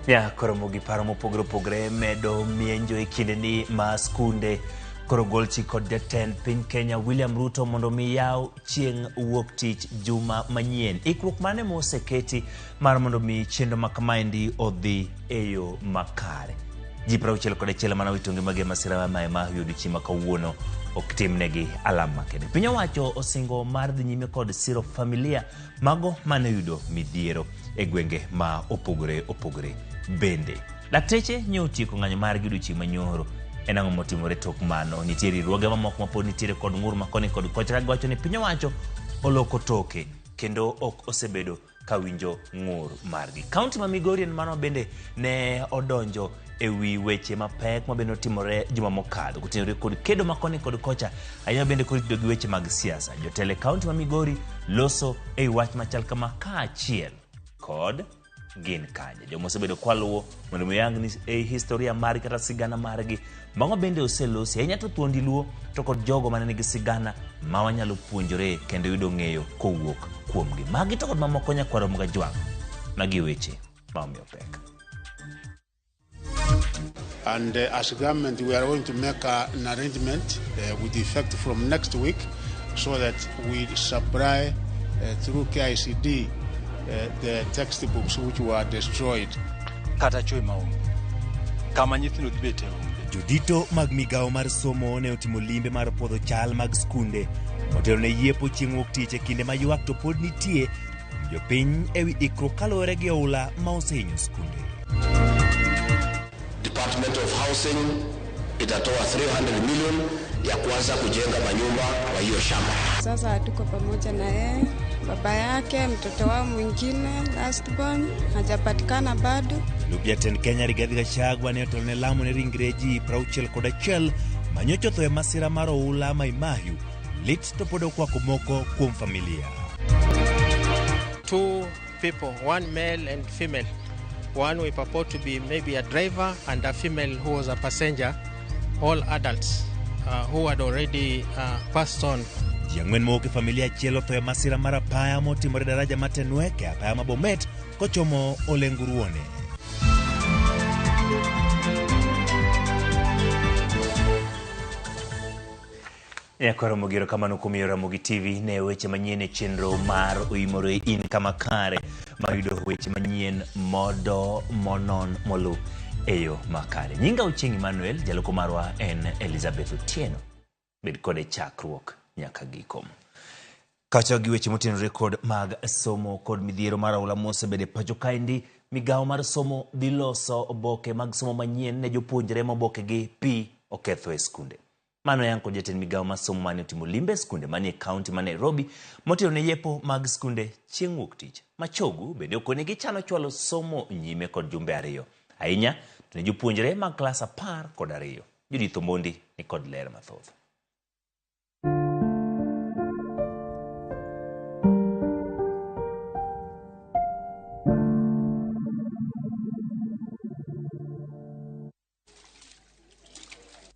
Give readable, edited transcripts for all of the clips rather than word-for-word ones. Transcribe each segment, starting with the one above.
Ya koro mogi paro mopogore opogore medo mienjo e kindeni ma skunde koro gol chik kod jatend piny Kenya William Ruto mondo mi yaw chieng' wuok tich juma manyien. Ikruok mane moseketi mar mondo mi chenro ma kamaendi odhi e yo makare? Ji 61 mana wito ngimagi e masira ma ema odiochieng' ma kawuono ok timnegi alam makende. Piny owacho osingo mar dhi nyime kod siro familia mago mane oyudo midhiero e gwenge ma opogore opogore bende. Lakteche nyo otieko ng'anyo margi odiochieng' manyoro. En ang'o motimore tok mano? Nitie riwruoge mamoko ma pod nitiere kod ng'ur ma koni kod kocha ka giwacho ni piny owacho oloko toke kendo ok osebedo ka winjo ng'ur margi. Kaunti ma Migori en mano bende ne odonjo e wi weche mapek ma bende otimore juma mokadho kotenore kod kedo ma koni kod kocha ahinya bende kod itudo gi weche mag siasa. Jotelo e kaunti ma Migori loso e wi wach machal kama kaachiel kod gin kanye. Joma osebedo kwaluwo mondo mi oyang ni e historia margi kata sigana margi mago bende oselosi ahinya to thuondi luo to kod jogo mane nigi sigana ma wanyalo puonjore kendo yudo ng'eyo kowuok kuomgi. Magi to kod mamoko nyakwaro Mgajwang'. Magi e weche ma omiyo pek. And as government, we are going to make an arrangement with effect from next week so that we supply through KICD the textbooks which were destroyed. Kata chwe maonge kama nyithindo dhi bete onge. Jodito mag migawo mar somo ne otimo limbe mar puodho chal mag skunde motelo ne yiepo chieng' wuok tich e kinde ma ywak to pod nitie kuom jopiny e wi ikruok kaluwore gi oula ma osehinyo skunde. Department of Housing itatoa 300 million ya kuanza kujenga manyumba kwa hiyo shamba. Sasa hatuko pamoja na yeye, baba yake, mtoto wao mwingine last born hajapatikana bado. Jalup jatend Kenya Rigathi Gachagua ne otelo ne lamo ne ringre ji 61 manyocha otho e masira mar oula Mai Mahiu. Lit to pod okwako moko kuom familia. 2 people, one male and female. One we purport to be maybe a driver and a female who was a passenger, all adults who had already passed on. Ji ang'wen mowuok e familia achiel otho e masira mar apaya motimore daraja ma Tenwek e apaya ma Bomet kochomo Olenguruone. Nyakwaro Mogero kamano kuom miyo Ramogi TV ne weche manyien e chenro mar Oimore in kama kare mar yudo weche manyien modo monon molu e yo makare. Nyinga Ochieng' Emmanuel, jaloko marwa en Elizabeth Otieno. Bed kode chakruok nyaka giko. Kacha gi weche motenore kod mag somo kod midhiero mar oula mosebedo e pacho kaendi, migawo mar somo dhi loso oboke mag somo manyien ne jopuonjre ma obokegi pi oketho e skunde. Mano yang kod jatend migawo mar somo mane otimo limbe e skunde manie kaunti ma Nairobi motelo ne yepo mag skunde chieng' wuok tich. Machogu bende okoni gichano chwalo somo nyime kod jumbe 2. Ahinya to ne jopuonjre mag klas 12. Judith Omondi ni kod ler mathoth.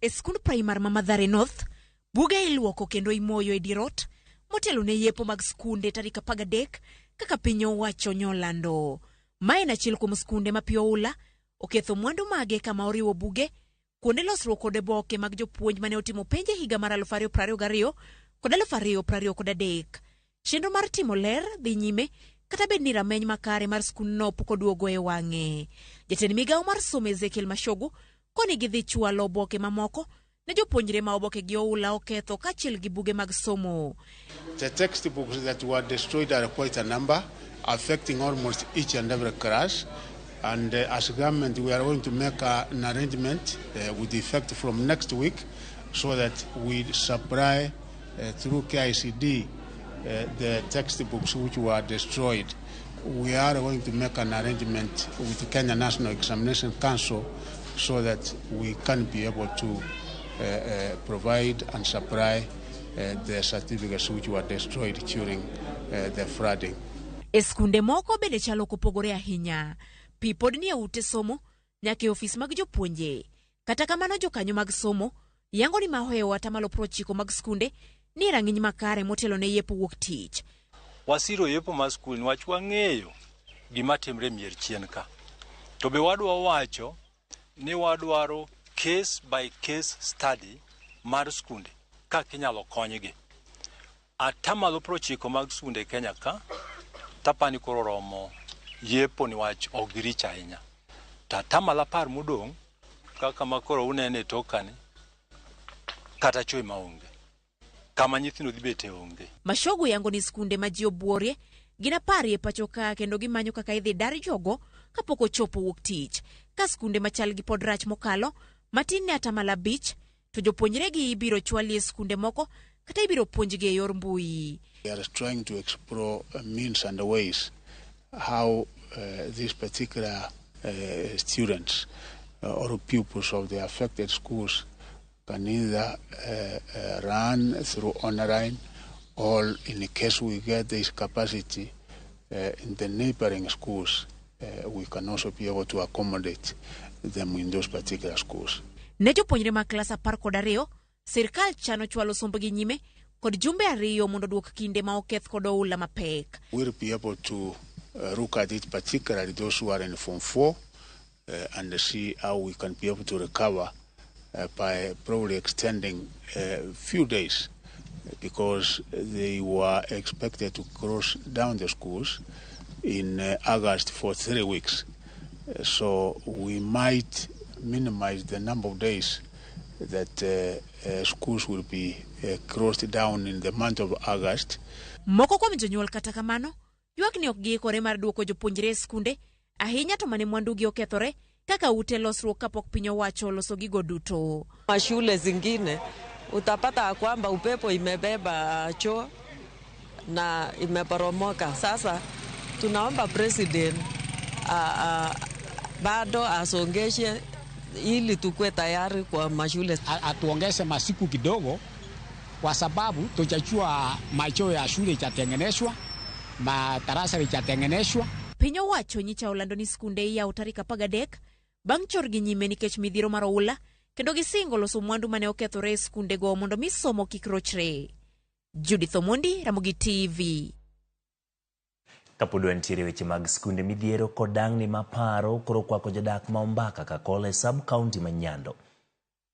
E skund primar ma Mathare North, buge iluoko kendo imoyo e dier ot motelo ne yepo mag skunde tarik 13 kaka piny owacho nyolando. Ma en achiel kuom skunde ma pi oula oketho mwandu mage kama oriwo buge, kuonde losruok kod oboke mag jopuonj mane otimo penj e higa mar 2022 kod 2023. Chenro mar timo ler dhi nyime kata bed ni rameny makare mar skundno pok oduogo e wang'e. Jatend migawo mar somo Ezekiel Machogu koni gidhi chwalo oboke mamoko ne jopuonjre ma oboke gi oula oketho kaachiel gi buge mag somo. The textbooks that were destroyed are quite a number, affecting almost each and every class. And as government, we are going to make an arrangement with effect from next week so that we supply through KICD the textbooks which were destroyed. We are going to make an arrangement with the Kenya National Examination Council so that we can be able to provide and supply the certificates which were destroyed during the flooding. E skunde moko bende chalo kopogore ahinya. Pi pod nie ute somo nyaka e ofis mag jopuonje. Kata kamano jokanyo mag somo yango ni mahoewo atamalo 90 mag skunde ni e rang'iny makare motelo ne yepo wuok tich. Wasiro yepo mar skul niwach wang'eyo gima timre mier chien ka. To be wadwa wacho ni wadwaro case by case study mar skunde kaka inyalo konygi. 90% mag skunde e Kenya ka tapani koro romo yepo niwach ok girich ahinya. To 10% modong' kaka ma koro unene e tokani kata choo maonge. Kama nyithindo dhi bete onge. Machogu yango ni skunde ma ji obuorie gin 10 e pacho ka kendo gimanyo kaka idhi dar jogo kapok ochopo wuok tich. Ka skunde machal gi pod rach mokalo matin ne 5% to jopuonjre gi ibiro chwali e skunde moko kata ibiro puonjgi e yor mbui. We are trying to explore means and ways how these particular students or pupils of the affected schools can either run through online or in case we get this capacity in the neighboring schools, we can also be able to accommodate them in those particular schools. Ne jopuonjre mag klas 12, sirkal chano chwalo sombgi nyime kod jumbe 2 mondo duok kinde ma oketh kod oula mapek. We'll be able to look at it, particularly those who are in Form 4, and see how we can be able to recover by probably extending a few days, because they were expected to close down the schools in August for 3 weeks. So we might minimize the number of days that schools will be closed down in the month of August. Moko kuom jonyuol kata kamano ywak ni ok giikore mar duoko jopuonjre e skunde ahinya to mane mwandugi okethore kaka ute losruok kapok piny owacho oloso gigo duto. Mashule zingine utapata kwamba upepo imebeba choo na imeporomoka. Sasa tunaomba president bado asongeshe ili tukue tayari kwa mashule. Atuongeze masiku kidogo kwa sababu tujajua macho ya shule itatengenezwa, madarasa itatengenezwa. Piny owacho nyicha olando ni skunde iyawo tarik 13 bang' chorgi nyime nikech midhiero mar oula kendo gisingo loso mwandu mane okethore e skundego mondo mi somo kik rochre. Judith Omondi, Ramogi TV. Kapod wantiere weche mag skunde midhiero kod dang'ni maparo koro kwako jodak ma Ombaka Kakola e sub county ma Nyando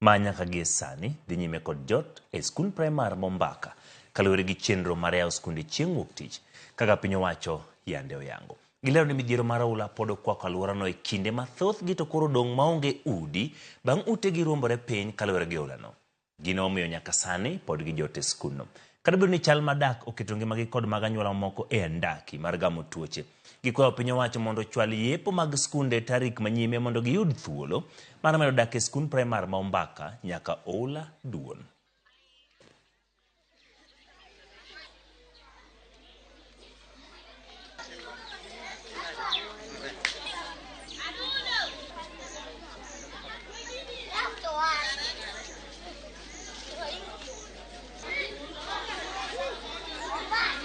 ma nyaka gie sani dhi nyime kod jot e skund primar ma Ombaka kaluwore gi chenro mar yawo skunde chieng' wuok tich kaka piny owacho yande oyango. Gilero ni midhiero mar oula pod okwako alworano e kinde ma thothgi to koro odong' maonge udi bang' utegi ruombore piny kaluwore gi oulano. Gino omiyo nyaka sani pod gijot e skundno. Kata obedo ni chal mar dak oketo ngimagi kod mag anyuola mamoko e andaki mar gamo tuoche. Gikwayo piny owacho mondo ochwal yepo mag skunde tarik manyime mondo giyud thuolo mar medo dak e skund primar ma Ombaka nyaka oula duon.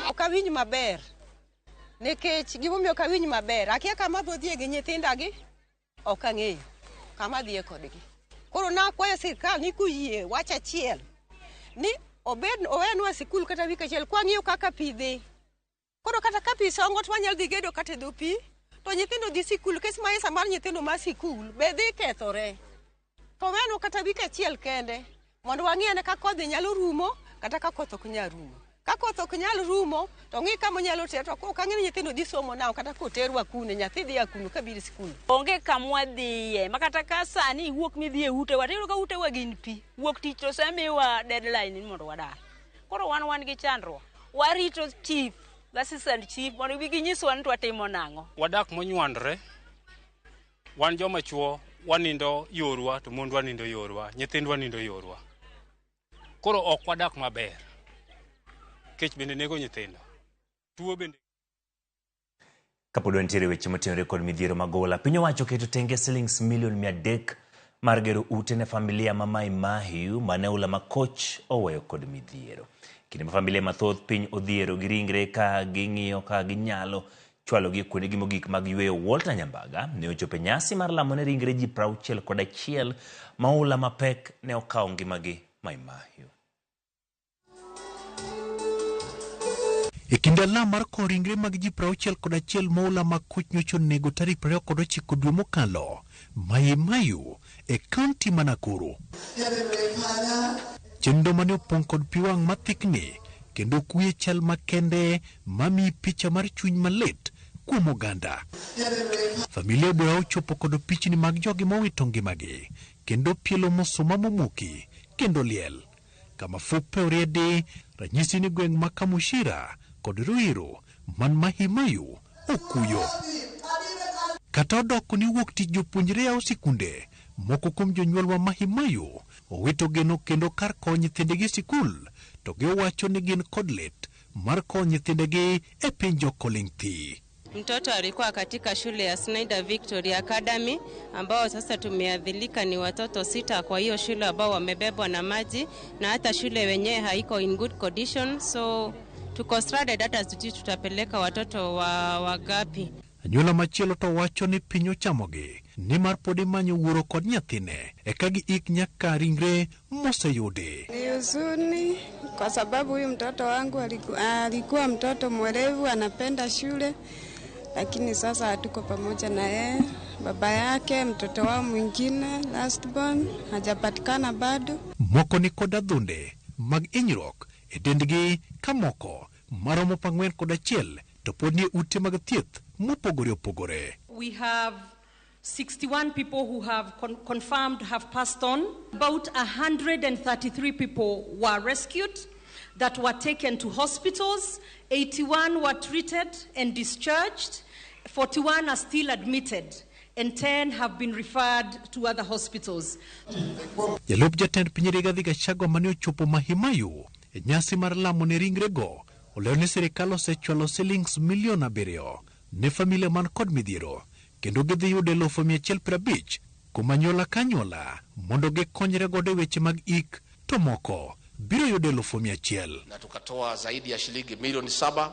Ok awinj maber nikech gimomiyo ok awinj maber akia kama adhi dhiye gi nyithindagi ok ang'eyo kama adhiye kodgi. Koro nakwayo sirkal ni koyie wach achiel ni obed owenwa sikul kata wik achiel kwang'iyo kaka pi dhi. Koro kata ka pi songo to wanyalo dhi gedo kata e dho pi to nyithindo dhi sikul kes maisa mar nyithindo ma sikul be dhi kethore. To owenwa kata wik achiel kende mondo wang'i ane ka kodhi nyalo rumo kata ka koth ok nyal rumo. Ka koth ok nyal rumo to ng'i kama onyalo ter to ok ang'e ni nyithindo dhi somo nao kata koterwa kune nyathi dhi kuno kabiro sikul. Onge kama wadhiye ma kata ka sani iwuok midhi e utewa tiyudo ka utewa gin pi. Wuok tich to osemiwa deadline ni mondo wadar. Koro wan gi chandruok. Warito chief, assistant chief mondo bi ginyiswa ni to watimo nang'o. Wadak monywandre. Wan joma chuo wanindo yorwa to mondwa nindo yorwa, nyithindwa nindo yorwa. Koro ok wadak maber. Kech bende nego nyithindo. Tuo bende. Kapod wantiere weche motenore kod midhiero mag oula, piny owacho oketo tenge silings milion 300 mar gero ute ne familia ma Mai Mahiu mane oula makoch oweyo kod midhiero. Kinde ma familia mathoth piny odhiero gi ringre ka ging'iyo ka ginyalo chwalogi e kuondegi mogik mag yweyo. Walter Nyambaga ne ochopo e nyasi mar lamo ne ringre ji 61 ma oula mapek ne okawo ngimagi Mai Mahiu. E kinde alam mar kowo ringre mag ji 61 moula mag kuch nyocha onego tarik 29 dwe mokalo Mai Mahiu e kaunti ma Nakuru. Chenro mane opong' kod pi wang' mathikni kendo kuye chal makende mamiyi picha mar chuny malit kuom oganda. Familia bura ochopo kod pichni mag jogi mowito ngimagi kendo pielo musuma momuki kendo liel. Kama fupe oriedi ranyisi ni gweng' ma Kamushira kod Ruiru man Mahimayu okuyo. Kata odoko ni wuok tich jopuonjre yawo sikunde, moko kuom jonyuol ma Mahimayu owito geno kendo kar kowo nyithindgi e sikul to giwacho ni gin kod lit mar kowo nyithindgi e piny jokoling' thi. Mtoto alikuwa katika shule ya Snyder Victory Academy ambao sasa tumeadhilika ni watoto sita kwa hiyo shule ambao wamebebwa na maji na hata shule wenyewe haiko in good condition, so tuko stranded, hata sijui tutapeleka watoto wa wagapi. Anyuola machielo to wacho ni piny ochamogi nimar pod imanyo wuoro kod nyathine eka giik nyaka ringre moseyudi. Ni huzuni kwa sababu huyu mtoto wangu alikuwa mtoto mwerevu, anapenda shule, lakini sasa hatuko pamoja na yeye. Baba yake, mtoto wao mwingine last born, hajapatikana bado. Moko ni kod adhonde mag hinyruok e dendgi ka moko maromo 41 to pod nie ute mag thieth mopogore opogore. We have 61 people who have confirmed have passed on. About 133 people were rescued that were taken to hospitals. 81 were treated and discharged. 41 are still admitted and 10 have been referred to other hospitals. Jalup jatend piny Rigathi Gachagua mane ochopo Mahimayu e nyasi mar lamo ne ringrego olero ni sirikal osechwalo silings milion 7 ne familia man kod midhiero kendo gidhi yudo 150,000 kuom anyuola ka anyuola mondo gikonyre godo e weche mag ik to moko biro yudo 100,000. Na tukatoa zaidi ya shilingi milioni 7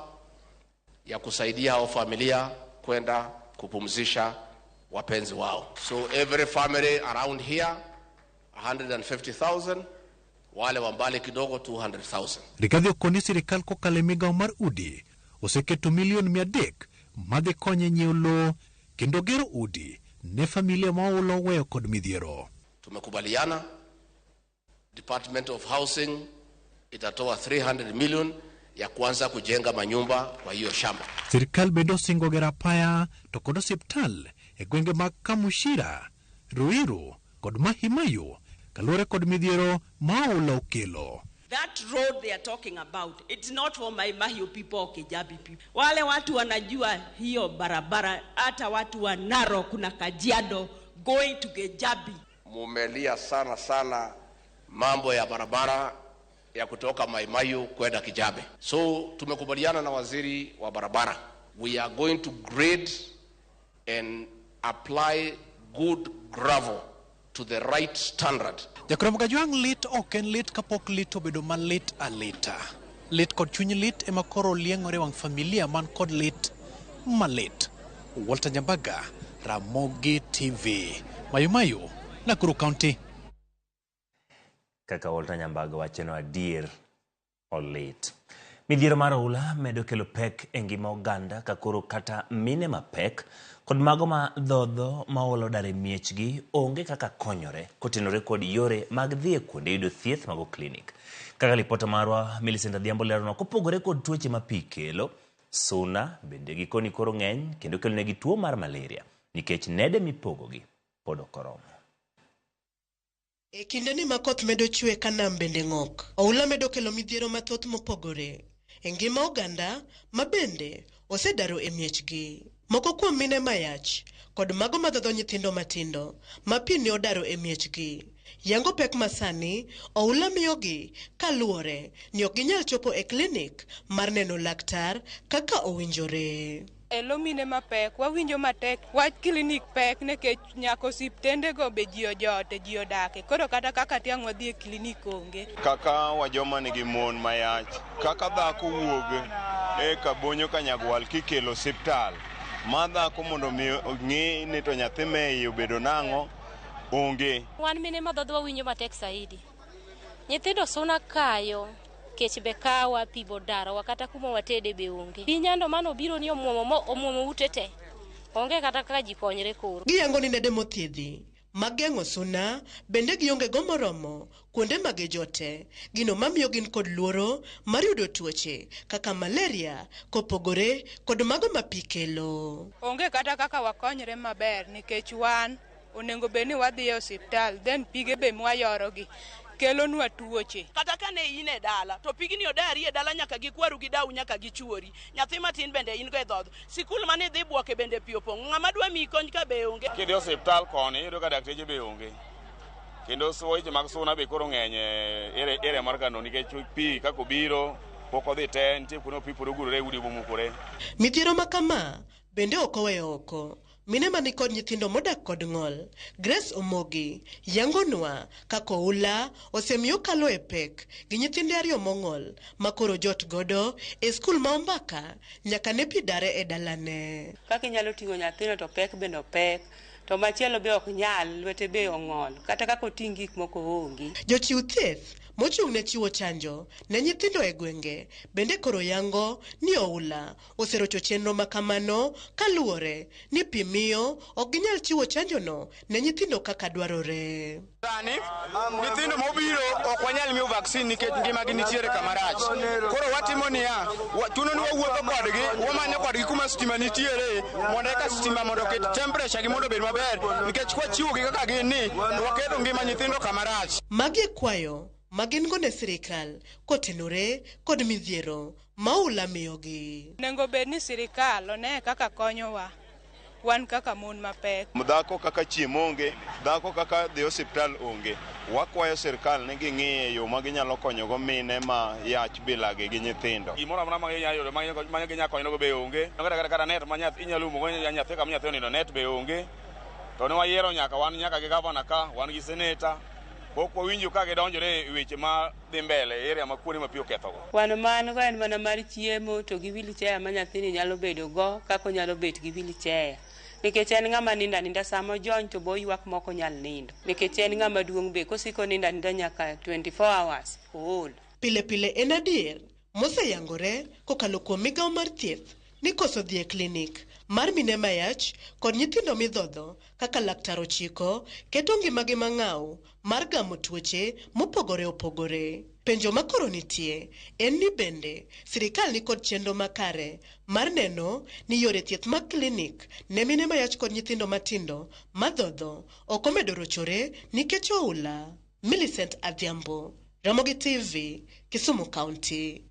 ya kusaidia hao familia kwenda kupumzisha wapenzi wao. So every family around here 150,000, wale wa mbali kidogo 200,000. Rigathi okoni sirikal kokalo e migawo mar udi oseketo milion 300 madhi konye nyiewo lowo kendo gero udi ne familia ma oula oweyo kod midhiero. Tumekubaliana Department of Housing itatoa 300 million ya kuanza kujenga manyumba kwa hiyo shamba. Sirikal bende osingo gero apaya to kod osiptal e gwenge mag Kamushira, Ruiru kod Mahimayu kaluwore kod midhiero ma oula okelo. That road they are talking about, it's not for Mai Mahiu people or Kijabi people. Wale watu wanajua hiyo barabara, hata watu wa Narok na Kajiado going to Kijabi. Mumelia sana sana mambo ya barabara ya kutoka Mai Mahiu kwenda Kijabe. So tumekubaliana na waziri wa barabara. We are going to grade and apply good gravel to the right standard. Jakrom Kajwang' lit ok en lit kapok lit obedo malit alita. Lit kod chuny lit ema koro lieng'ore wang' familia man kod lit malit. Walter Nyambaga, Ramogi TV, Mayumayu, Nakuru County. Kaka Walter Nyambaga wacheno adier olit. Midhiero mar oula medo kelo pek e ngima oganda ka koro kata mine mapek kod mago ma dhodho ma oula odar e miechgi onge kaka konyore kotenore kod yore mag dhi e kuonde yudo thieth mago klinik. Kaka lipota marwa Millicent Adhiambo leronwa, kopogore kod tuoche ma pi kelo, suna bende gikoni koro ng'eny kendo kelonegi tuo mar malaria nikech nede mipogogi pod ok oromo. E kindeni ma koth medo chwe ka nam bende ng'ok, oula medo kelo midhiero mathoth mopogore e ngima oganda ma bende osedaro e miechgi. Moko kuom mine mayach kod mago madhodho nyithindo matindo ma pi ne odaro e miechgi yango pek masani oula miyogi kaluwore ni ok ginyal chopo e klinik mar neno laktar kaka owinjore. E lo mine mapek wawinjo matek wach klinik pek nikech nyaka osiptendego be ji ojote ji odake koro kata kaka tiang' wadhi e klinik onge. Kaka wajoma nigi mon mayach kaka dhako wuog e Kabonyo Kanyagwal kikelo osiptal ma dhako mondo mi ong'e ni to nyathi me iye obedo nang'o onge. Wan mine madhodho wawinjo matek saidi. Nyithindo suna kayo Kech be kawa, pi be odarowa, kata kuma watede be onge. Pi nyando mane obiro ni omuomo mo omuomo ute te. Onge kata kaka ji konyre koro. Giyango ni nede mothiedhi mag geng'o suna bende gionge go moromo kuonde ma gijote, gino mamiyo gin kod luoro mar yudo tuoche kaka malaria kopogore kod mago ma pi kelo. Onge kata kaka wakonyre maber nikech wan onego bed ni wadhi e osiptal then pige be mwayorogi kelonwa tuoche. Kata ka ne in e dala to pigni odari e dala nyaka gi kwaru gi dau nyaka gi chuori. Nyathi matin bende in go e dhodho. Sikul mane idhi buoke bende pi opong'. Ng'ama dwa miyi kony ka be onge. Kidhi osiptal koni iyudo ka dakteche be onge. Kendo weche mag suna be koro ng'eny e area mar Kano nikech pi kaka obiro pok odhi te, nitie kuonde ma pi pod ogurore udi bomukore. Midhiero ma kama bende ok oweyo oko mine ma nikod nyithindo modak kod ng'ol. Grace Omogi yangonwa kaka oula osemiyo okalo e pek gi nyithinde ariyo mong'ol ma koro jot godo e skul ma Ombaka nyaka ne pi dare e dalane. Kaka inyalo ting'o nyathino to pek bende opek, to machielo be ok nyal, lwete be ong'ol, kata kaka oting' gik moko onge. Jochiw thieth mochung' ne chiwo chanjo ne nyithindo e gwenge bende koro yango ni oula oserocho chenro ma kamano kaluwore ni pi miyo ok ginyal chiwo chanjono ne nyithindo kaka dwarore. Sani nyithindo mobiro ok wanyal miyo vaccine nikech ngimagi nitiere kama rach. Koro watimo niya, chuno ni wawuotho kodgi, wamanyo kodgi kuma stima nitiere mondo eka stima mondo oket temperature gi mondo obed maber nikech kwachiwogi kaka gin ni to waketo ngima nyithindo kama rach. Magi e kwayo ma gin go ne sirikal kotenore kod midhiero ma oula miyogi. Onego bed ni sirikal one kaka konyowa wan kaka mon mapek. Dhako kaka chiemo onge, dhako kaka dhi osiptal onge. Wakwayo sirkal ni ging'iye yo ma ginyalo konyogo mine ma yach bilagi gi nyithindo. Gimoro amora ma ginyalo yudo ma ginyalo konyogo be onge. Kata kata net ma nyathi inyalo umogo nyathi kama nyathi onindo net be onge. To ne wayiero nyaka wan nyaka gi gavana ka, wan gi seneta. Pok wawinjo ka gidonjore e weche ma dhi mbele e area ma kuonde ma pi okethogo. Kwan man go en mana mar chiemo to gi wheelchair ma nyathini nyalo bedo go kaka onyalo bet gi wheelchair. Nikech en ng'ama nindo aninda sama ojony to bo ywak mok onyal nindo. Nikech en ng'ama duong' be kosiko nindo aninda nyaka 24 hours ool. Pile pile en adier moseyangore kokalo kuom migawo mar thieth ni koso dhi e klinik mar mine mayach kod nyithindo midhodho kaka laktar ochiko keto ngimagi mang'aw mar gamo tuoche mopogore opogore. Penjo makoro nitie en ni bende sirikal nikod chenro makare mar neno ni yore thieth mag klinik ne mine mayach kod nyithindo matindo madhodho ok omedo rochore nikech oula. Millicent Adhiambo, Ramogi TV, Kisumu County.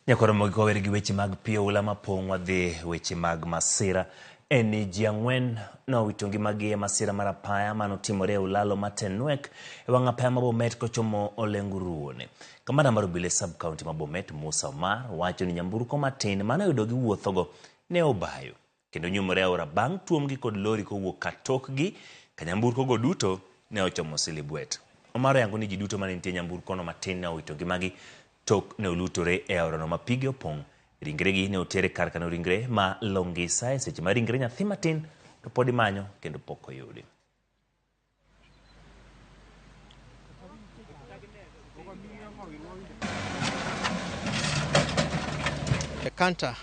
Nyakoro mogik wawer gi weche mag pi oula mapong' wadhi weche mag masira. En ni ji ang'wen nowito ngimagi e masira mar apaya manotimore e ulalo ma Tenwek e wang' apaya ma Bomet kochomo Olenguruone. Kamanda mar obila e sub county ma Bomet Musa Omar wacho ni nyamburko matin mane oyudo giwuothogo ne obayo kendo nyumore e aora bang' tuomgi kod lori kowuok katokgi ka nyamburkogo duto ne ochomo Silibwet. Omar oyango ni ji duto mane nitie nyamburkono matin ne owito ngimagi tok ne olutore e aorano ma pige opong'. Ringregi ne oter e kar kano ringre ma Longisa e seche ma ringre nyathi matin to pod imanyo kendo pok oyudi. The canter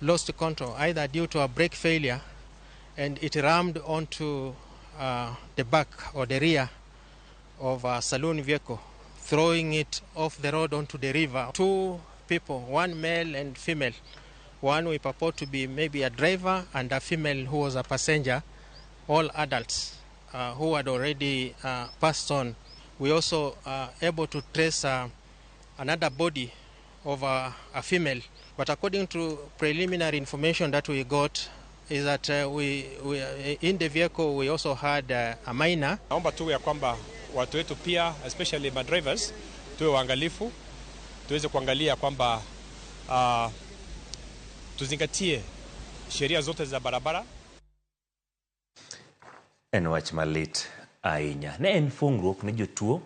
lost control either due to a brake failure and it rammed onto the back or the rear of a saloon vehicle, throwing it off the road onto the river. Two people, one male and female. One we purport to be maybe a driver and a female who was a passenger, all adults who had already passed on. We also are able to trace another body of a female. But according to preliminary information that we got, is that we in the vehicle we also had a minor. Naomba tu ya kwamba watu wetu pia especially my drivers tuwe waangalifu, tuweze kuangalia kwamba tuzingatie sheria zote za barabara. En wach malit ahinya. Ne en fungruok ne jotuo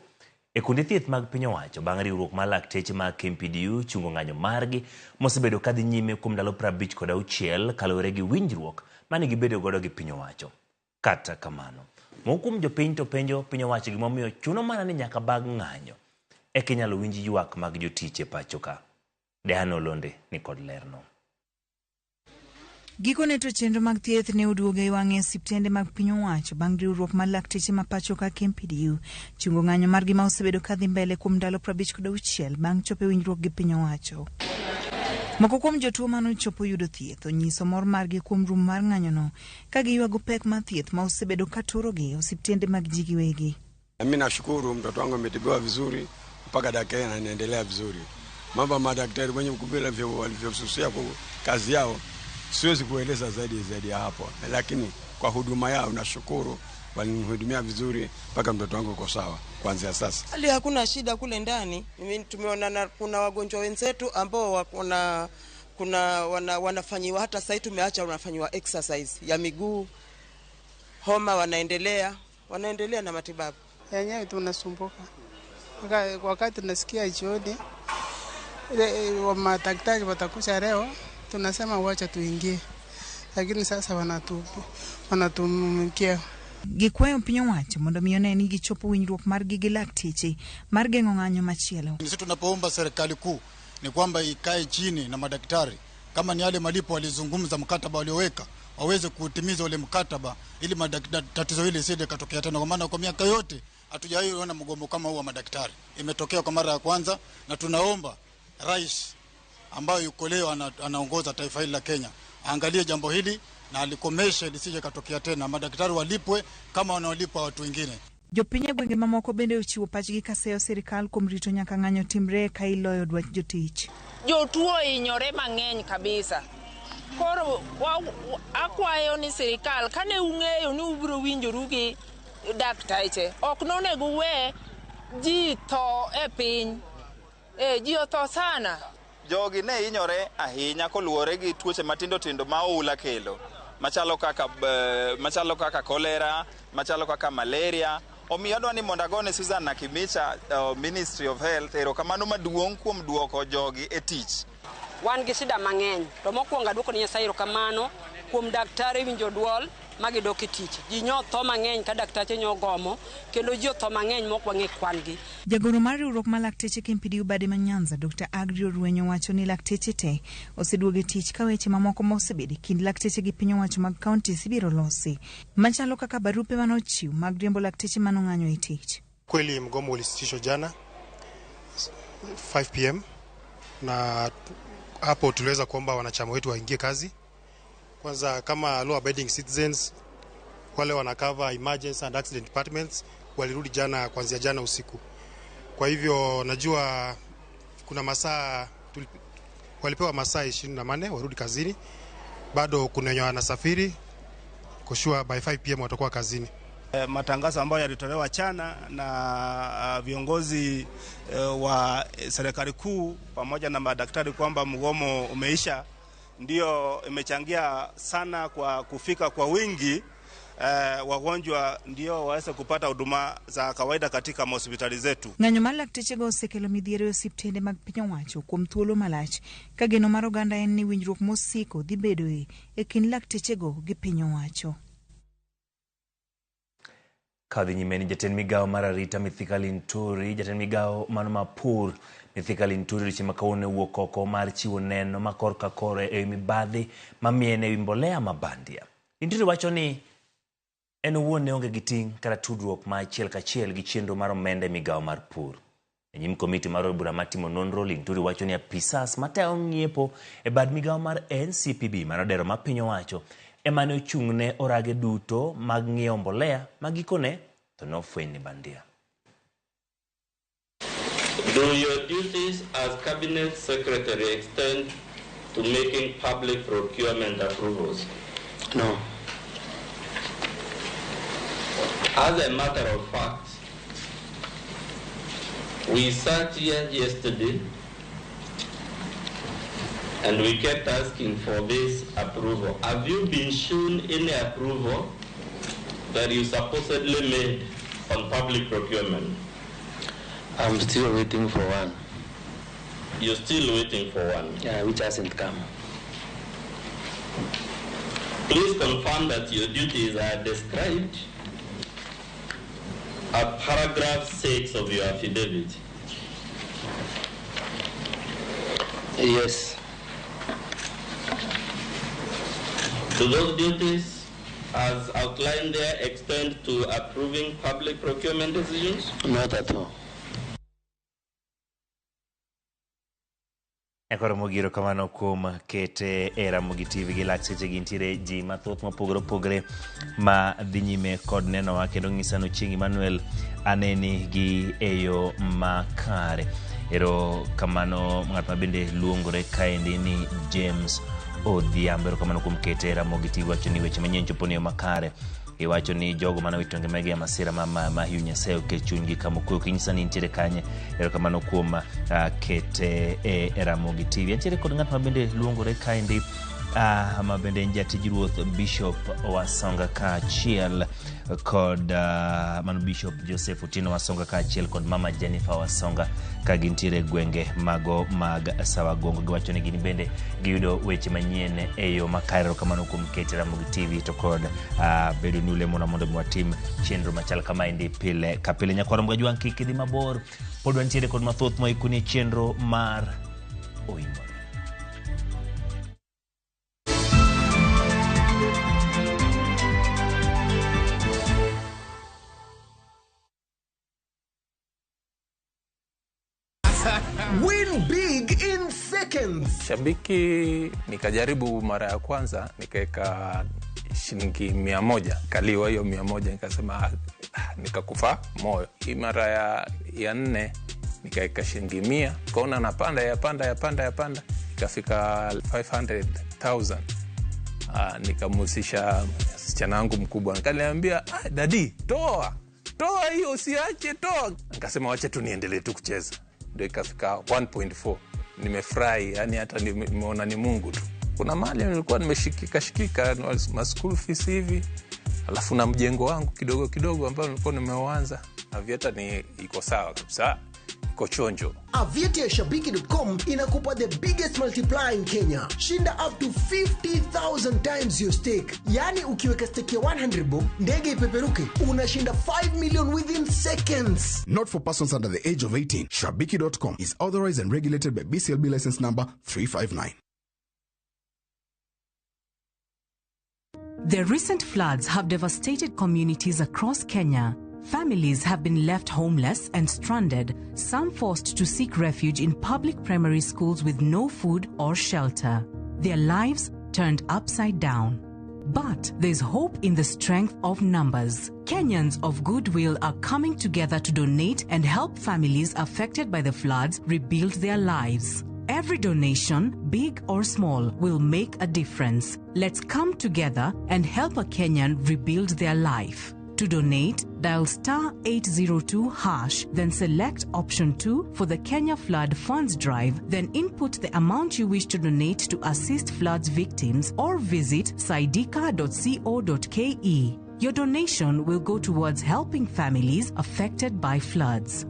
E kuonde thieth mag piny owacho bang' riwruok mar lakteche mag KMPDU chungo ng'anyo margi mosebedo kadhi nyime kuom ndalo 56 kaluwore gi winjruok mane gibedo godo gi piny owacho. Kata kamano, moko kuom jopiny to penjo piny owacho gimomiyo chuno mana ni nyaka bag ng'anyo eka inyalo winj ywak mag jotich e pacho ka. Diana Olonde ni kod lerno. Gikone to chenro mag thieth ne oduogo e wang'e osiptende mag piny owacho bang' riwruok mar lakteche ma pacho ka KMPDU chungo ng'anyo margi ma osebedo ka dhi mbele kuom ndalo 56 bang' chopo e winjruok gi piny owacho. Moko kuom jotuo mane ochopo yudo thieth onyiso mor margi kuom rumo mar ng'anyono ka giywago pek mar thieth ma osebedo ka turogi e osiptende mag ji giwegi. Mimi nashukuru mtoto wangu ametibiwa vizuri mpaka dakika hii anaendelea vizuri. Mambo ya madaktari wenye vile walivyosusia kwa kazi yao siwezi kueleza zaidi ya hapo, lakini kwa huduma yao nashukuru, walinihudumia vizuri mpaka mtoto wangu uko sawa kuanzia sasa. Hali hakuna shida kule ndani. Mimi tumeona kuna wagonjwa wenzetu ambao wakona kuna wanafanyiwa hata sasa tumeacha wanafanyiwa exercise ya miguu, homa, wanaendelea na matibabu. Yenyewe tunasumbuka wakati nasikia jioni madaktari watakuja leo, tunasema wacha tuingie, lakini sasa wanatumikia. Gikwayo piny owacho mondo mi one ni gichopo winjruok margi gi lakteche mar geng'o ng'anyo machielo. Sisi tunapoomba serikali kuu ni kwamba ikae chini na madaktari, kama ni yale malipo walizungumza, mkataba walioweka waweze kutimiza ule mkataba ili tatizo hili lisije katokea tena, kwa maana kwa miaka yote hatujawahi ona mgomo kama huu wa madaktari. Imetokea kwa mara ya kwanza, na tunaomba rais ambaye yuko leo anaongoza taifa hili la Kenya aangalie jambo hili na alikomeshe lisije katokea tena. Madaktari walipwe kama wanaolipwa watu wengine. Jopiny e gwenge mamoko bende ochiwo pachgi kaseyo sirikal kuom rito nyaka ng'anyo timre ka iloyo dwach jotich. Jotuo ohinyore mang'eny kabisa. Koro akwayo ni sirikal kane ung'eyo ni ubiro winjoru gi daktache, ok nonego uwe ji tho e piny. Ji otho sana. Jogi ne hinyore ahinya koluwore gi tuoche matindo tindo ma oula kelo, machalo kaka kolera, machalo kaka malaria. Omiyo adwa ni mondo agone Susan Nakimicha, Ministry of Health, erokamano maduong' kuom duoko jogi e tich. Wan gi shida mang'eny, to mokwongo aduoko ni Nyasaye erokamano kuom daktari winjo duol magidok e tich. Ji nyo tho mang'eny ka daktache nyo gomo, kendo ji otho mang'eny mok wang'e kwan gi. Jagoro mar riwruok mar lakteche KMPDU bade ma Nyanza, Dr. Agri Oruenyo wacho ni lakteche te oseduogo e tich ka weche mamoko mosebedo e kind lakteche gi piny owacho mag counties ibiro losi, machalo kaka barupe manochiw mag riembo lakteche manong'anyo e tich. Kweli mgomo ulisitishwa jana 5 pm na hapo tuliweza kuomba wanachama wetu waingie kazi. Kwanza kama law abiding citizens wale wanakava emergency and accident departments walirudi jana, kuanzia jana usiku. Kwa hivyo najua kuna masaa walipewa masaa 24 warudi kazini. Bado kuna wenye wanasafiri, kushua by 5 pm watakuwa kazini. Matangazo ambayo yalitolewa jana na viongozi wa serikali kuu pamoja na madaktari kwamba mgomo umeisha, ndio imechangia sana kwa kufika kwa wingi wagonjwa ndio waweze kupata huduma za kawaida katika hospitali zetu. Ng'anyo mar laktechego osekelo midhiero e osiptende mag piny owacho kuom thuolo malach, ka geno mar oganda en ni winjruok mosiko dhi bedoe e kind laktechego gi piny owacho. Kadhi nyime ni jatend migawo mar arita Mithika Linturi, jatend migawo mano mar pur Mithika Linturi odiochieng' ma kawuono owuok oko mar chiwo neno ma korka kore ewi mibadhi mamiene ewi mbolea ma bandia. Linturi wacho ni en owuon ne onge gi ting' kata tudruok ma achiel kachiel gi chenro mar omenda e migawo mar pur. E nyim komiti mar od bura matimo nonro, Linturi wacho ni apisas matayo ng'iepo e bad migawo mar NCPB manodero ma piny owacho ema ne ochung' ne orage duto mag ng'iewo mbolea ma gikone to nofweny ni bandia. Do your duties as Cabinet Secretary extend to making public procurement approvals? No. As a matter of fact, we sat here yesterday and we kept asking for this approval. Have you been shown any approval that you supposedly made on public procurement? I'm still waiting for one. You're still waiting for one? Yeah, which hasn't come. Please confirm that your duties are described at paragraph 6 of your affidavit. Yes. Do those duties, as outlined there, extend to approving public procurement decisions? Not at all. Koro mogiro kamano kuom kete e Ramogi TV gi lak seche gi nitiere ji mathoth mopogore opogore ma dhi nyime kod nenowa kendo ng'isa ni Ochieng' Emmanuel aneni gi e yo makare. Ero kamano ng'at ma bende luongore kaendi ni James Odhiambo. Ero kamano kuom kete e Ramogi TV wacho ni weche manyien chopo ni yo makare. Iwacho ni jogo mane owito ngimagi e masira ma Mahiu Nyasaye oket chunygi kama okwe. Ok inyisa ni intiere kanye. Erokamano kuom kete e Ramogi TV. Antiere kod ng'at ma bende luongore kaendi ma bende en jatij ruoth Bishop Wasonga kaachiel kod mano Bishop Joseph Otieno Wasonga kaachiel kod Mama Jennifer Wasonga ka gintiere e gwenge mago mag Sawagongo. Giwacho ni gin bende giyudo weche manyien e yo makare. Erokamano kuom kete Ramogi TV to kod bedo ni ulemona mondo mi watim chenro machal kamaendi pile ka pile. Nyakwar Mgajwang' kik idhi mabor, pod wantiere kod mathoth moikoni e chenro mar Oimore. Win big in seconds. Shabiki nikajaribu mara ya kwanza nikaweka shilingi 100, kaliwa hiyo 100, nikasema nikakufa moyo. Hii mara ya nne nikaweka shilingi 100, kaona napanda yapanda yapanda yapanda, ikafika 500,000. Nikamhusisha msichana wangu mkubwa, nikaniambia dadi, toa hiyo, usiache, toa. Nikasema wacha tu niendelee tu kucheza. Ndio ikafika 1.4. Nimefurahi, yani hata nimeona ni Mungu tu. Kuna mali nilikuwa nimeshikika shikika ma school fees hivi, alafu na mjengo wangu kidogo kidogo ambao nilikuwa nimeuanza. Aviator ni iko sawa kabisa, iko chonjo. Aviator ya shabiki.com inakupa the biggest multiplier in Kenya. Shinda up to 50,000 times your stake. Yani ukiweka stake ya 100 bob, ndege ipeperuke, unashinda 5 million within seconds. Not for persons under the age of 18. Shabiki.com is authorized and regulated by BCLB license number 359. The recent floods have devastated communities across Kenya. Families have been left homeless and stranded, some forced to seek refuge in public primary schools with no food or shelter. Their lives turned upside down. But there's hope in the strength of numbers. Kenyans of goodwill are coming together to donate and help families affected by the floods rebuild their lives. Every donation, big or small, will make a difference. Let's come together and help a Kenyan rebuild their life. To donate, dial *802#, then select option 2 for the Kenya Flood Funds Drive, then input the amount you wish to donate to assist floods victims or visit saidika.co.ke. Your donation will go towards helping families affected by floods.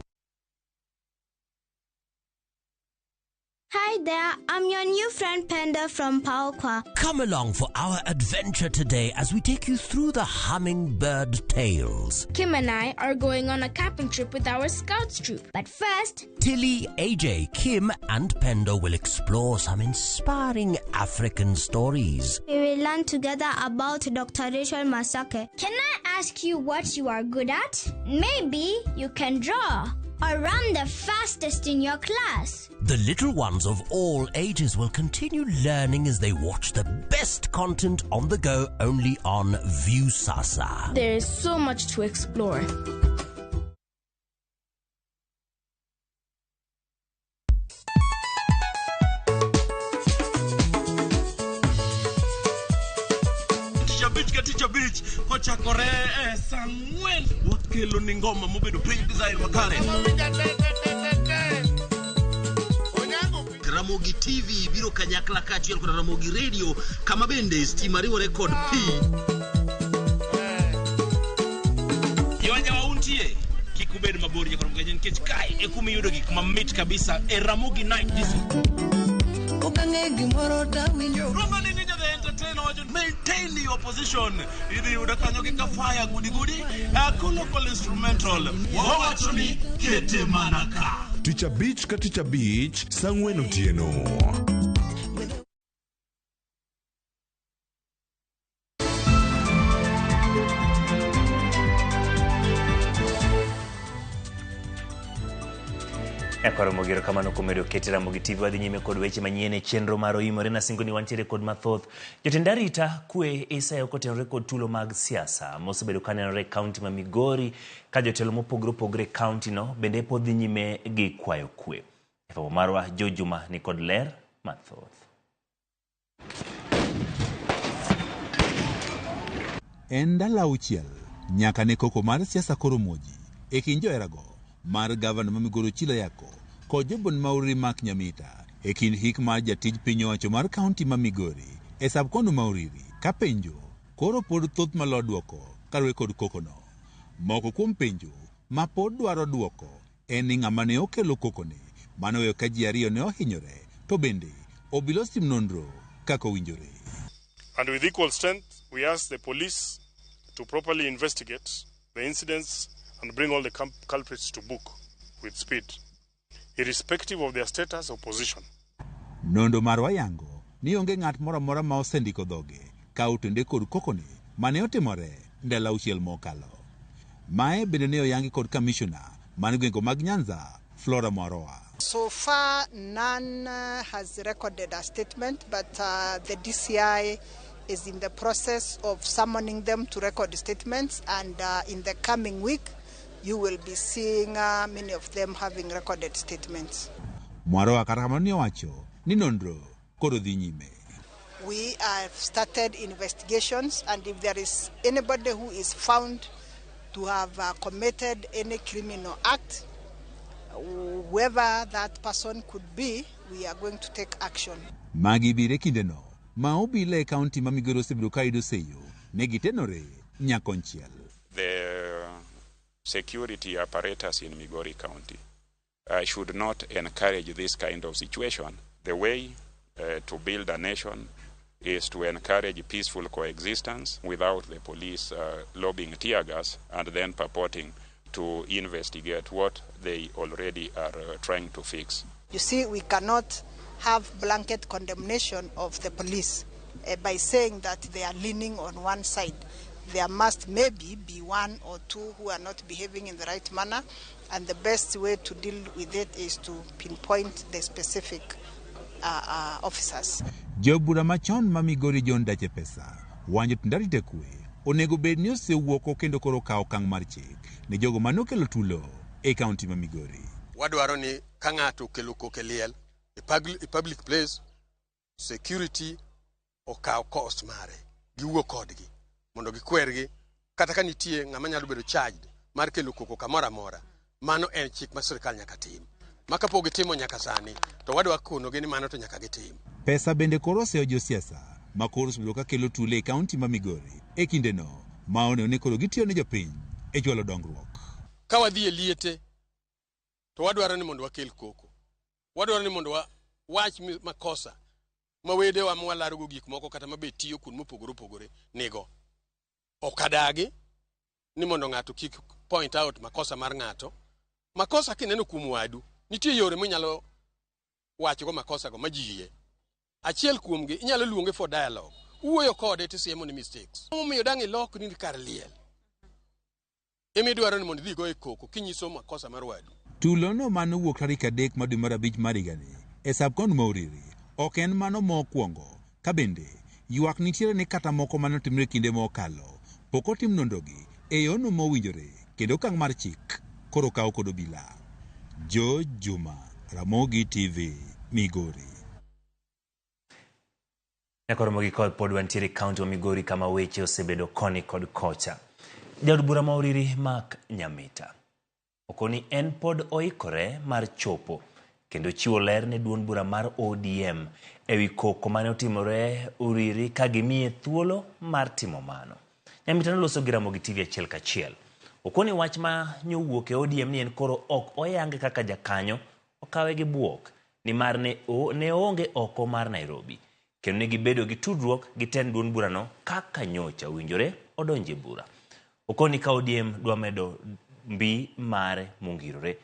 Hi there, I'm your new friend Penda from Paokwa. Come along for our adventure today as we take you through the hummingbird tales. Kim and I are going on a camping trip with our scouts troop. But first, Tilly, AJ, Kim and Pendo will explore some inspiring African stories. We will learn together about Dr. Rachel Masake. Can I ask you what you are good at? Maybe you can draw or run the fastest in your class. The little ones of all ages will continue learning as they watch the best content on the go only on Viusasa. There is so much to explore. Tich abich kochakore e saa 4 wakelo ni ngoma mobedo piny design makare. Ramogi TV biro kanyakla kaachiel kod Ramogi Radio kama bende stima riwore kod pi. Yonya wauntie. Kik ubed mabor nyakoro mgaje nikech kae e kuma iyudo gik mamit kabisa e Ramogi Night Disco. Okang'e gimoro tawinjo. Roma ni Ninja the Entertainer wacho maintain your position. Idhi yudo kanyo gi kafaya gudi gudi. Local instrumental. Wawacho ni kete mana ka. Tich abich ka tich abich saa ang'wen otieno. Nyakwaro Mogero kamano kuom medo kete Ramogi TV wadhi nyime kod weche manyien e chenro mar Oimore nasingo ni wantiere kod mathoth. Jotend arita kwe isayo kotenore kod tulo mag siasa mosebedo kanenore e kaunti ma Migori ka jotelo mopogore opogore e kaunti no bende pod dhi nyime gi kwayo kwe. E fwambo marwa Joe Juma ni kod ler mathoth. En ndalo auchiel nyaka ne koko mar siasa koro muoji e kind joherago mar gavana ma Migori Ochilo Ayacko kod jobon ma Uriri Mark Nyamita e kind hik mar jatij piny owacho mar kaunti ma Migori e sab-kono ma Uriri ka penjo koro pod thoth malo duoko kaluwore kod kokono. Moko kuom penjo ma pod dwaro duoko en ni ng'ama ne okelo kokoni mane oweyo ka ji ariyo ne ohinyore to bende obila osim nonro kaka owinjore. And with equal strength, we ask the police to properly investigate the incidents and bring all the culprits to book with speed, irrespective of their status or position. Nonro marwa yango ni onge ng'at moro amora ma osendiko dhoge ka otende kod kokoni mane otimore ndalo auchiel mokalo. Mae bende ne oyangi kod kamishona mar gwenge mag Nyanza, Flora Mwaroa. So far, none has recorded a statement, but the DCI is in the process of summoning them to record statements, and in the coming week, you will be seeing many of them having recorded statements. Mwaroa kata kamano ne owacho ni nonro koro dhi nyime. We have started investigations, and if there is anybody who is found to have committed any criminal act, whoever that person could be, we are going to take action. Magi biro e kindeno ma obila e kaunti ma Migori osebedo ka yudo seyo ne gitenore nyakonchiel. The security apparatus in Migori County should not encourage this kind of situation. The way to build a nation is to encourage peaceful coexistence without the police lobbing tear gas and then purporting to investigate what they already are trying to fix. You see, we cannot have blanket condemnation of the police by saying that they are leaning on one side. There must maybe be one or two who are not behaving in the right manner, and the best way to deal with it is to pinpoint the specific officers. Jobura machon ma Migori John Dache Pesa wacho jotend arita kwe onego bed ni osewuok kendo koro kawo okang' mar chik ne jogo mane okelo tulo e kaunti ma Migori. Wadwaro ni ka ng'ato okelo koko e liel e public place, security okaw cost mare, giwuo kodgi mondo gikwergi, kata ka nitie ng'ama nyalo bedo charged mar kelo koko kamoro amora, mano en chik ma sirikal nyaka tim. Ma kapok gitimo nyaka sani, to wadwa konogi ni mano to nyaka gitim. Pesa bende koro oseyo josiasa ma koro osebedo ka kelo tulo e kaunti ma Migori e kindeno ma oneno ni koro gitiyo ne jopiny e chwalo dongruok. Ka wadhi e liete, to wadwaro ni mondo wakel koko. Wadwaro ni mondo wach makosa ma wedewa ma walarogo gik moko kata mabe tiyo kuond mopogore opogore nigo. Ok adagi ni mondo ng'ato kik point out makosa mar ng'ato. Makosa kineno kuom wadu, nitie yore minyalo wachogo makosa go ma ji yie. Achiel kuomgi inyalo luonge for dialogue. Uwuoyo kode tisiemo ni mistakes. Omiyo dang' ilok ni kar liel. Emidwaro ni mondo idhi go e koko kinyiso makosa mar wadu. Tulono mane owuok tarik 3 mar dwe mar 5 mar higani e sab-kono ma Uriri ok en mano mokwongo ka bende ywak nitiere ni kata moko mane otimore kinde mokalo pok otim nonrogi e yono mowinjore kendo okang' mar chik koro kaw kod obila. George Juma, Ramogi TV, Migori. Nyakoro mogik pod wantiere e kaunti ma Migori kama weche osebedo koni kod kocha. Jaod bura ma Uriri Mark Nyamita okoni en pod oikore mar chopo kendo chiwo ler ne duond bura mar ODM ewi koko mane otimore Uriri ka gimiye thuolo mar timo mano. Nyamita noloso gi Ramogi TV achiel kachiel. Okoni wach ma nyowuok e ODM ni en koro ok oyange kaka jakanyo okawe gi buok nimar ne, ne oonge oko mar Nairobi kendo ne gibedo gi tudruok gi tend duond burano kaka nyocha owinjore odonje bura. Okoni ka ODM dwa medo mbi mare mongirore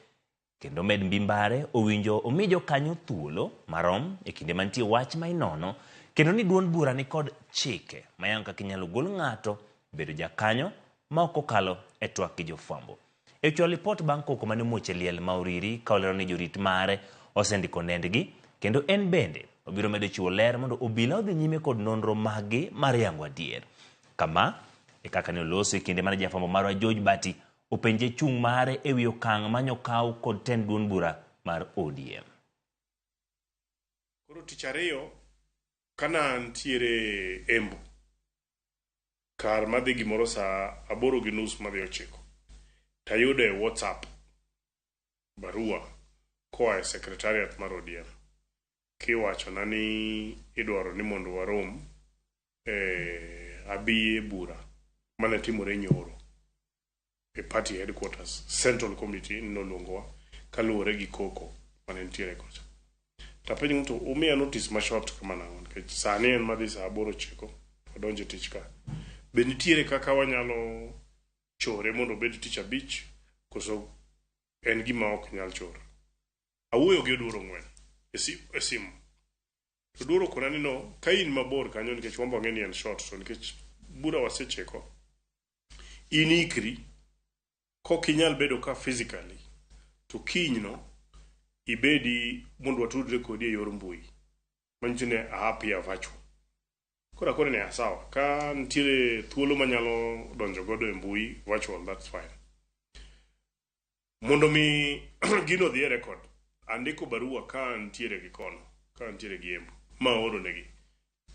kendo med mbi mbare owinjo omi jokanyo thuolo marom e kinde mantie wach ma inono kendo ni duond bura ni kod chike mayango kaka inyalo gol ng'ato bedo jakanyo ma ok okalo e twak gi jofwambo. E chwalo lipot bang' koko mane omuoch e liel ma Uriri ka olero ni jorit mare osendiko nendgi kendo en bende obiro medo chiwo ler mondo obila odhi nyime kod nonro maggi mar yango adier. Kama e kaka ne oloso e kinde mane jafwambo marwa George Bati openje chung' mare ewi okang' manyokaw kod tend duond bura mar ODM. Koro tich ariyo kana antiere Embu kar madhi gimoro saa 8:30 madhi 9 tayudo e WhatsApp barua koa e secretariat mar ODM kiwachona ni idwaro ni mondo warom e abi e bura mane timore nyoro e party headquarters. Central Committee noluongowa kaluwore gi koko mane nitiere kocha. Tapenjo to umiya notice ma short kama nang'o nikech sani en madhi saa 8:09 wadonjo e tich ka. Be nitiere kaka wanyalo chore mondo obed tich abich koso en gima ok nyal chor? Awuoyo gi Oduor Ong'wen e simu. To Oduor okona ni no, ka in mabor kanyo nikech wambo ang'e ni en short to nikech bura wasecheko, in ikri kok inyal bedo ka physically to kiny no ibedi mondo watudre kodi e yor mbui. Manyiso ni a appear virtual. Koro akone ni sawa, ka nitiere thuolo manyalo donjo godo e mbui virtual, that's fine. Mondo mi gino odhi e record, andiko barua ka antiere gi kono, ka antiere gi Embu, ma aoro negi.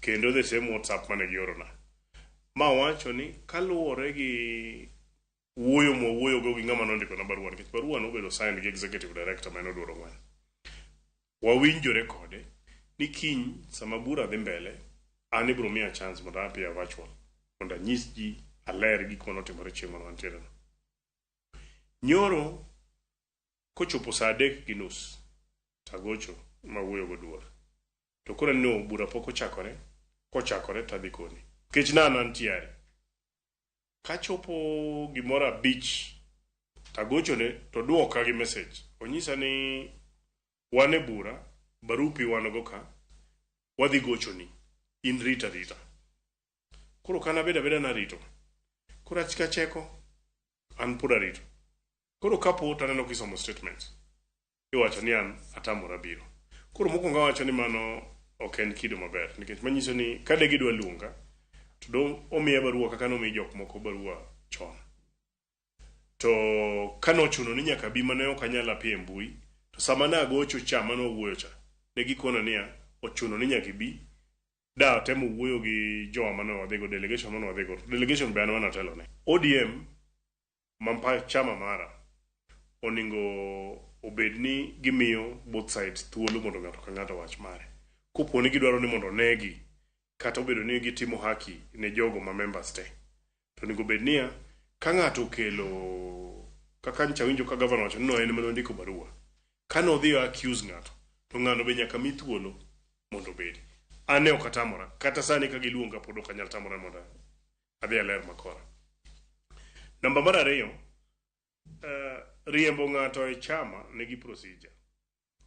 Kendo the same WhatsApp mane giorona. Ma wacho ni kaluwore gi wuoyo mwawuoyogo gi ng'ama nondiko na barua, nikech barua nobedo signed gi executive director ma en Oduor Ong'wen. Wawinjore kode ni kiny sama bura dhi mbele, an ibiro miya chance mondo appear virtual, mondo anyis ji aler gik manotimore chieng' mane wantiere no. Nyoro kochopo saa 3:30 tagocho mawuoyo goduor. To koro no bura pok ochakore, kochakore tadhi koni. Nikech ne an antiere. Kachopo gimoro 5 tagochone to duoka gi message. Onyisa ni wan e bura, barupi wan go ka, wadhi gochoni. In rit arita. Koro kana bedo abeda narito. Koro achiko an pod arito. Koro kapo taneno kisomo statement. Iwacho ni an atamora biro. Koro mokwongo awacho ni mano ok en kido maber nikech manyiso ni ka de gidwa luonga to do omiya barua kaka nomiyo jok moko barua chon. To kanochuno ni nyaka bi mane ok anyal appear e mbui, to sama nagocho cha mane wawuoyo cha, ne gikona niya ochuno ni nyaka ibi. Da atemo wuoyo gi jowa mane wadhigo, delegation mane wadhigo. Delegation be an mana atelone. ODM mampa chama mara oningo obed ni gimiyo both sides thuolo mondo ng'ato ka ng'ato wach mare. Kopo ni gidwaro ni mondo onegi kata obedo ni gitimo haki ne jogo ma members te, to onego bed niya ka ng'ato okelo kaka ncha winjo ka gavana wacho ni no en ema nondiko barua. Ka nodhi accuse ng'ato to ng'ano be nyaka mi thuolo mondo obedi. An ne ok atamora kata sani ka giluonga pod ok anyal tamora mondo adhi aler makora. Namba mar ariyo, riembo ng'ato e chama nigi procedure.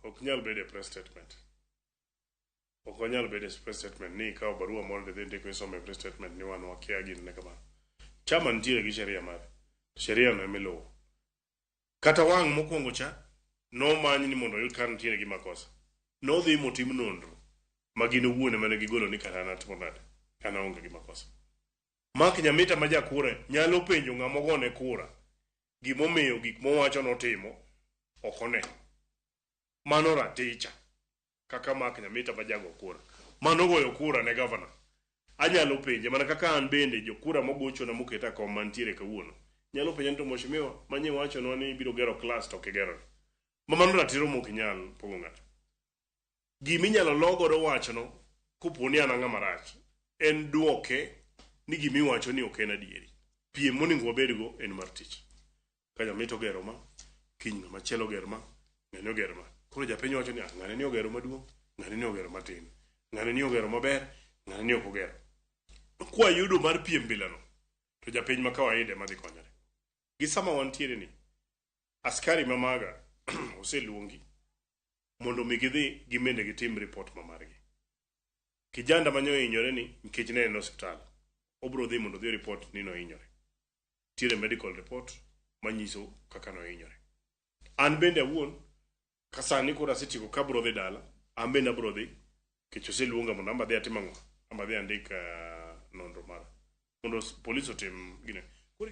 Ok nyal bedo e press statement. Ok onyal bedo e press statement ni ikawo barua moro tidhi ndiko isomo e press statement ni wan wakia gini ne kamano. Chama nitiere gi sheria mare. Sheria no emiluwo. Kata wang' mokwongo cha nomany ni mondo oyud ka nitiere gi makosa. Nodhi motim nonro ma gin owuon ema ne gigolo ni kara an atimo nade, an aonge gi makosa. Mark Nyamita ma jakura nyalo penjo ng'ama ogone kura gimomiyo gik mowacho notimo ok one. Mano raticha kaka Mark Nyamita ma jago kura. Mano goyo kura ne gavana. Anyalo penje mana kaka an bende jokura mogochona moketa kom mantiere kawuono. Nyalo penja ni to mheshimiwa manye wachonwa ni ibiro gero klas to ok igero. Ma mano ratiro mok inyal pogo ng'ato. Giminyalo lo godo wachno kopo ni an ang'ama rach en duoke ni gimiwacho ni ok en adieri. Piem monego wabedgo en mar tich. Ka Nyamita ogero ma, kiny ng'ama chielo oger ma, ng'ani oger ma. Koro japiny wacho ni, ah, ng'ane ni ogero maduong', ng'ane ni ogero matin, ng'ane ni ogero maber, ng'ane ni ok ogero. Kwayudo mar piem bilano, to japiny ma kawaida ema dhi konyore. Gi sama wantiere ni, askari ma maga oseluongi mondo mi gidhi gimende gitim report ma margi. Kijanda mane ohinyore ni nikech ne en e osiptal, obro dhi mondo odhi report ni nohinyore. Nitiere medical report manyiso kaka nohinyore. An bende awuon, ka sani koro asetieko ka abro dhi dala, an bende abro dhi nikech oseluonga mondo amba adhi atim ang'o? Amba adhi andik nonro mara. Mondo polis otim gine.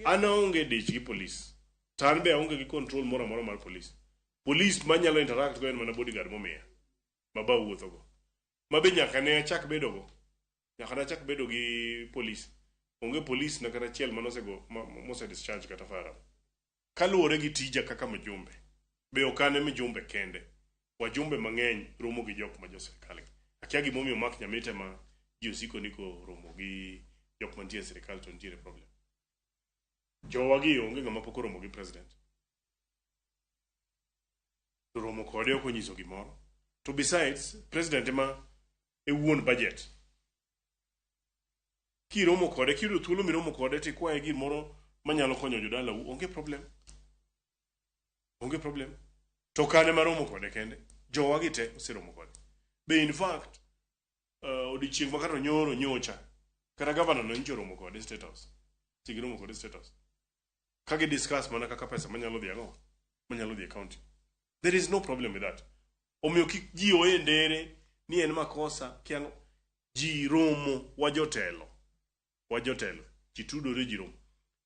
An aonge dich gi polis. To an be aonge gi control moro amora mar polis. Polis manyalo interact go en mana bodyguard momiya. Ma ba wuotho go. Ma be nyaka ne achak bedo go. Nyaka ne achak bedo gi polis. Onge polis na kata achiel manosego mose discharge kata firearm. Kaluwore gi tija kaka mjumbe, be ok an e mjumbe kende. Wajumbe mang'eny romo gi jok ma jo sirkal gi. Akia gimomiyo Mark Nyamita ema ji osiko ni koromo gi jok mantie e sirkal to nitiere problem. Jowa gi onge ng'ama pok oromo gi president. To romo kode ok onyiso gimoro. To besides, president ema e wuon budget. Kiromo kode, kiyudo thuolo miromo kode tikwaye gimoro manyalo konyo jodalau, onge problem. Onge problem. To ok an ema aromo kode kende. Jowa gi te oseromo kode. Be in fact, odiochieng' ma kata nyoro nyocha, kata gavana no nyocha oromo kode State House. Si giromo kode State House. Ka gi discuss mana kaka pesa manyalo dhi ang'o? Manyalo dhi e county. There is no problem with that. Omiyo kik ji oe ndere ni en makosa kiang'o. Ji romo wa jotelo. Wa jotelo. Ji tudore ji romo.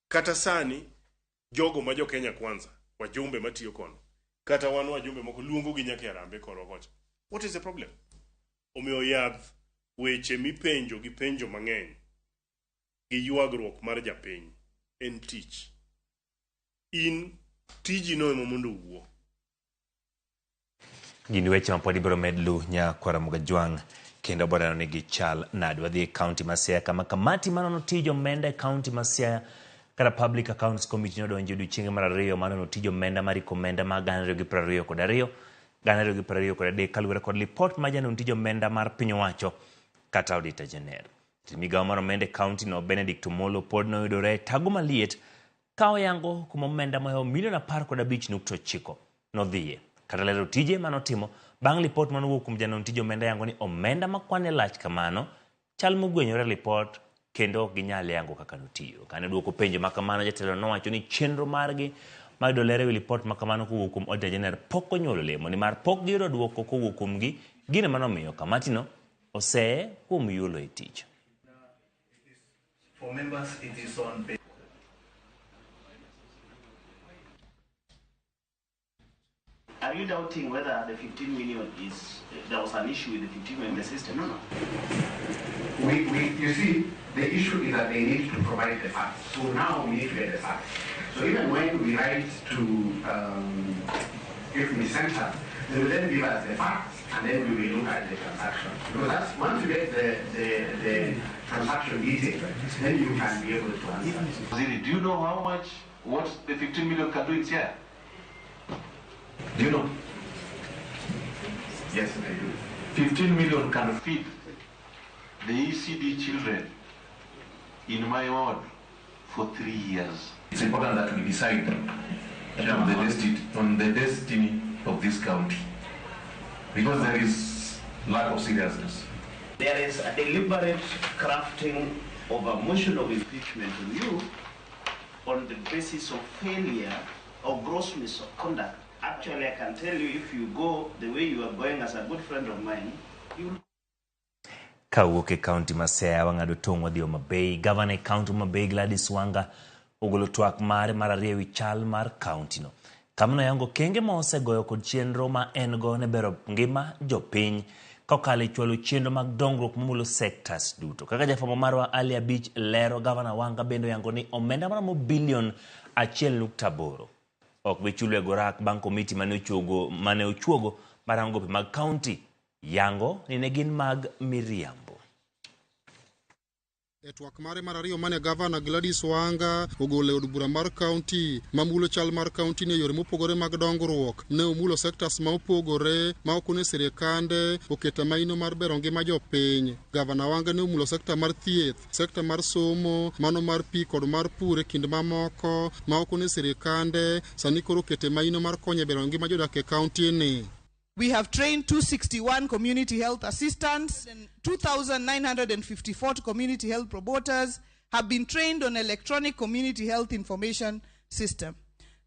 Kata sani jogo ma jo Kenya Kwanza, wajumbe matiyo kono, kata wan wajumbe moko luongo gi nyaka e Harambee korwa kocha. What is the problem? Omiyo yath weche mipenjo gi penjo mang'eny gi ywagruok mar japiny en tich. In tiji no ema mondo owuo. Gin weche ma pod ibiro med lu nyakwara Mugajwang' kendo boneno ni gichal nade. Wadhi e kaunti ma Siaya kama kamati manono tij omenda e kaunti ma Siaya kata Public Accounts Committee nodonjo e odiochienge mar ariyo manono tij omenda mar iko omenda mag 2022 2023 kaluwore kod lipot ma janon tij omenda mar piny owacho kata Auditor General. Jatend migawo mar omenda e kaunti no Benedict Omolo pod noyudore e tago maliet ka oyango kuma omenda mohewo milion 15.9 nodhiye kata lero tije manotimo bang' lipot manowuok kuom janon tij omenda yango ni omenda ma kwane lach kamano chal mogwenyore lipot kendo ok ginyal yango kaka notiyo. Kane dwoko penjo ma kamano, jatelo nowacho ni chenro margi mar yudo ler ewi lipot ma kamano kowuok kuom Auditor General pok onyuolo olemo nimar pok giyudo dwoko kowuok kuomgi, gino manomiyo kamatino oseye kuom yulo e tich. For members, it is on page. Are you doubting whether the 15 million is, there was an issue with the 15 million in the system? No, no. You see, the issue is that they need to provide the facts. So now we need to get the facts. So even when we write to IFMIS Center, they will then give us the facts, and then we will look at the transaction. Because once you get the transaction detail, then you can be able to answer. Waziri, do you know how much, what the 15 million can do in Siaya? Do you know? Yes, I do. 15 million can feed the ECD children in my ward for 3 years. It's important that we decide on the destiny of this county, because there is lack of seriousness. There is a deliberate crafting of a motion of impeachment on you on the basis of failure or gross misconduct. Actually, I can tell you, if you go the way you are going as a good friend of mine, you will... Kawuok e kaunti ma Siaya wang'ado tong' wadhi Homa Bay. Gavana e kaunti Homa Bay Gladys Wanga ogolo twak mare mar ariyo ewi chal mar kaunti no. Kama noyango okenge ma osegoyo kod chenro ma en go ne bero ngima jopiny kokalo e chwalo chenro mag dongruok mamulo sectors duto. Kaka jafwambo marwa Ali Abich lero, Gavana Wanga bende oyango ni omenda maromo bilion 1.8 ok bi chulo e gorak bang' komiti mane ochuogo mar rango gope mag kaunti yango ni ne gin mag miriambo. E twak mare mar ariyo mane gavana Gladys Wanga ogolo e od bura mar kaunti mamulo chal mar kaunti ni e yore mopogore mag dongruok, ne omulo sectors ma opogore ma ok one sirikande oketo maino mar bero ngima jopiny. Gavana Wanga ne omulo sekta mar thieth, sekta mar somo, mano mar pi kod mar pur e kind mamoko ma ok one sirikande sani koro okete maino mar konyo e bero ngima jodak e kaunti ni. We have trained 261 community health assistants, 2,954 community health promoters have been trained on electronic community health information system.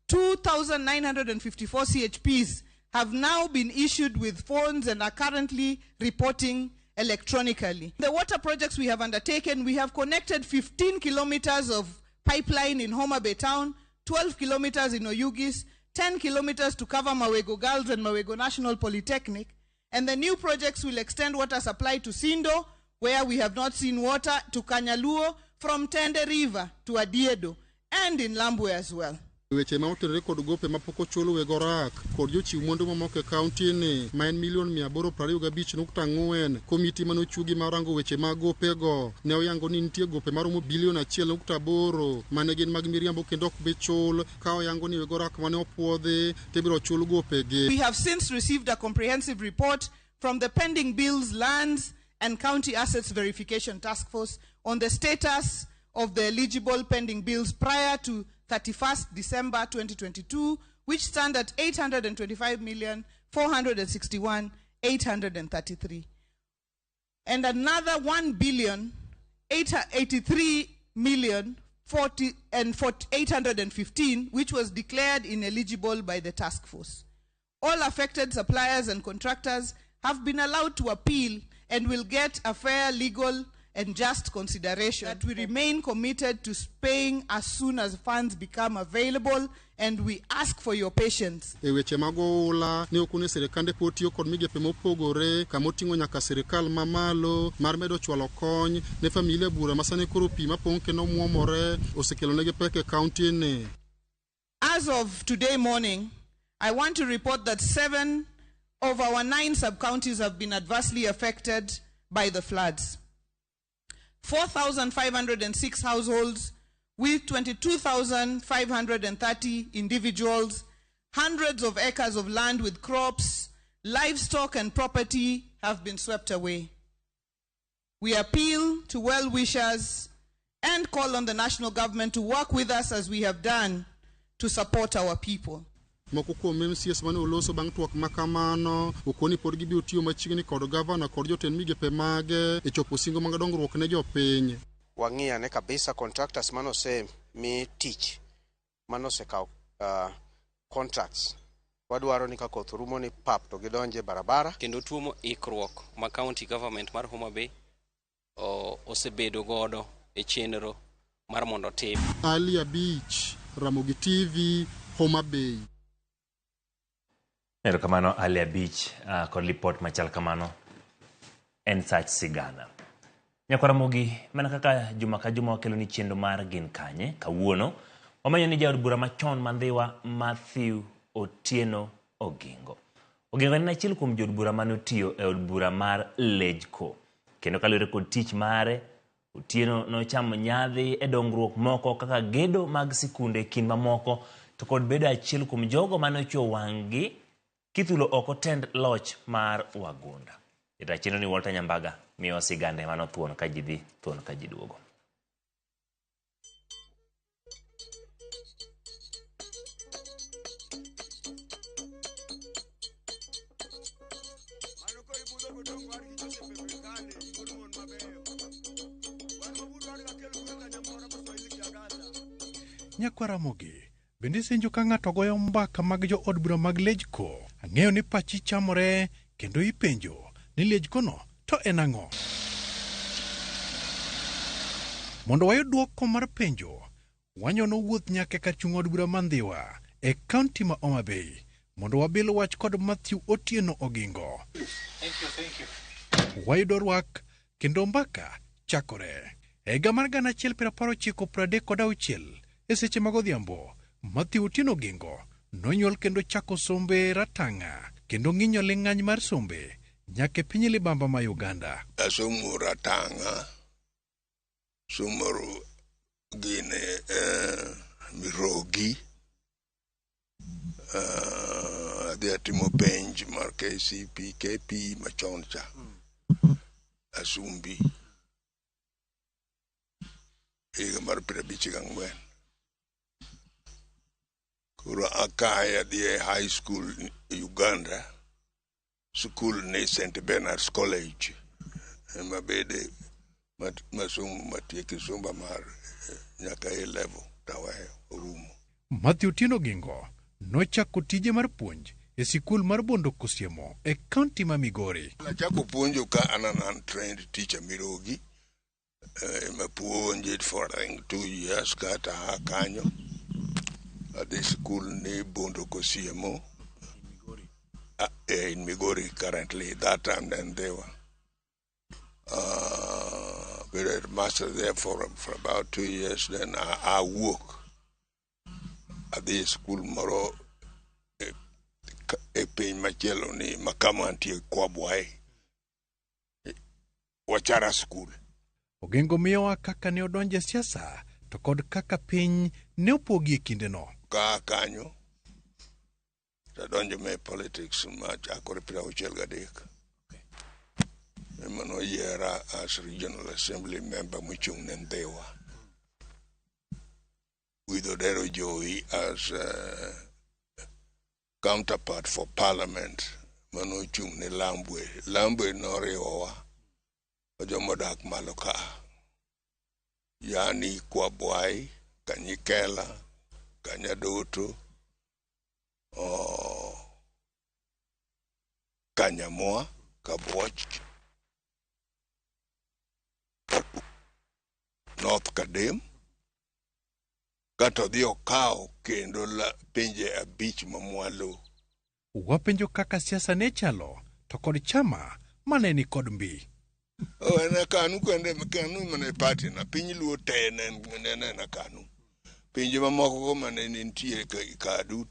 2,954 CHPs have now been issued with phones and are currently reporting electronically. The water projects we have undertaken, we have connected 15 kilometers of pipeline in Homa Bay Town, 12 kilometers in Oyugis, 10 kilometers to cover Mawego Girls and Mawego National Polytechnic. And the new projects will extend water supply to Sindo, where we have not seen water, to Kanyaluo, from Tende River to Adiedo, and in Lambwe as well. Weche ma otenore kod gope mapok ochul weg orak kod jochiw mwandu mamoko e kaunti ni ma en milion 825.4. Komiti manochungi mar rango weche mag gopego ne oyango ni nitie gope maromo bilion 1.8 mane gin mag miriambo kendo ok bi chul, ka oyango ni weg orak mane opuodhi to ibiro chul gopegi. We have since received a comprehensive report from the Pending Bills, Lands and County Assets Verification Task Force on the status of the eligible pending bills prior to 31st December 2022, which stand at 825,461,833. And another 1,883,815, which was declared ineligible by the task force. All affected suppliers and contractors have been allowed to appeal and will get a fair legal and just consideration. That we remain committed to paying as soon as funds become available, and we ask for your patience. E weche mag oula ne okone sirikande pod tiyo kod migepe mopogore kama oting'o nyaka sirikal mamalo mar medo chwalo kony ne familia bura ma sani koro pi mapong' kendo muomore osekelonegi pek e kaunti ni. As of today morning, I want to report that 7 of our 9 sub-counties have been adversely affected by the floods. 4,506 households with 22,530 individuals, hundreds of acres of land with crops, livestock and property have been swept away. We appeal to well-wishers and call on the national government to work with us as we have done to support our people. Moko kuom MCAs mane oloso bang' twak ma kamano okoni pod gibiro tiyo machiegni kod gavana kod jotend migepe mage e chopo singo mag dongruok ne jopiny. Wang'i ane kabisa contractors manose mi tich manosekawo contracts, wadwaro ni ka koth rumo ni pap to gidonje barabara. Kendo tuomo ikruok ma county government mar Homa Bay osebedo godo e chenro mar mondo otim. Ali Abich, Ramogi TV, Homa Bay. Erokamano Ali Abich kod lipot machal kamano en sach sigana. Nyakwar Ramogi, mana kaka juma ka juma wakelo ni chenro mar Gin Kanye, kawuono wamenyo ni jaod bura machon ma Ndhiwa Mathew Otieno Ogingo. Ogingo en achiel kuom jood bura mane otiyo e od bura mar Lejko. Kendo kaluwore kod tich mare, Otieno nochamo nyadhi e dongruok moko kaka gedo mag sikunde kind mamoko to kod bedo achiel kuom jogo mane ochiwo wang'-gi kithulo oko tend loch mar Wagunda. Jata chenro ni Walter Nyambaga miyowa sigande mano thuon ka ji dhi, thuon ka ji duogo. Nyakwar Ramogi, bende isenjo ka ng'ato goyo mbaka mag jo od bura mag Lejko? Ang'eyo ni pachi chamore kendo ipenjo ni Lejko no to en ang'o? Mondo wayud dwoko mar penjo, wanyono wuoth nyaka e kar chung' od bura ma Ndhiwa e kaunti ma Homa Bay mondo wabil wach kod Mathew Otieno Ogingo. Thank you, thank you. Wayudo rwak kendo mbaka chakore. E higa mar 1936 e seche mag odhiambo, Mathew Otieno Ogingo nonyuol kendo chako sombe Ratang'a kendo ng'inyo ling'any mar sombe nyaka e piny libamba ma Uganda. Asomo Ratang'a Somo gine Mirogi. Adhi atimo penj mar KCP, KP machon cha. Asumbi. Higa mar 54. Koro akae adhi e high school Uganda. School ni St. Bernard's College. Ema bede masomo matieko somba mar nyaka A level taweyo orumo. Mathew Otieno Ogingo nochako tije mar puonj e sikul mar Bondo Kosiemo e kaunti ma Migori. Nachako puonjo ka an an untrained teacher Mirogi. Ema puonje for I think 2 years kata a kanyo. Adhi sikul ni Bondo Kosiemo. In Migori currently, that time then they were. Been a master there for about 2 years, then I work at the school moro e piny machielo ni makama antie Kwabwae, Wachara School. Ogingo miyowa kaka ne odonjo e siasa to kod kaka piny ne opogi e kindeno. Ka kanyo, tadonjo me politics machakore 63. Ema noyiera as Regional Assembly member mochung' ne Ndhiwa. With Odero Jowi as counterpart for Parliament manochung' ne Lambwe. Lambwe noriwowa jomodak malo ka. Yani Kwabwai, Kanyikela, Kanyadoto, Kanyamwa, Kabuoch, North Kadem, kato dhi okawo kendo pinje 5 mamwalo. Wapenjo kaka siasa ne chalo to kod chama mane ni kod mbi. En KANU kende, KANU mane party na piny Luo te ne en KANU. Pinje mamoko go mane nitie KADU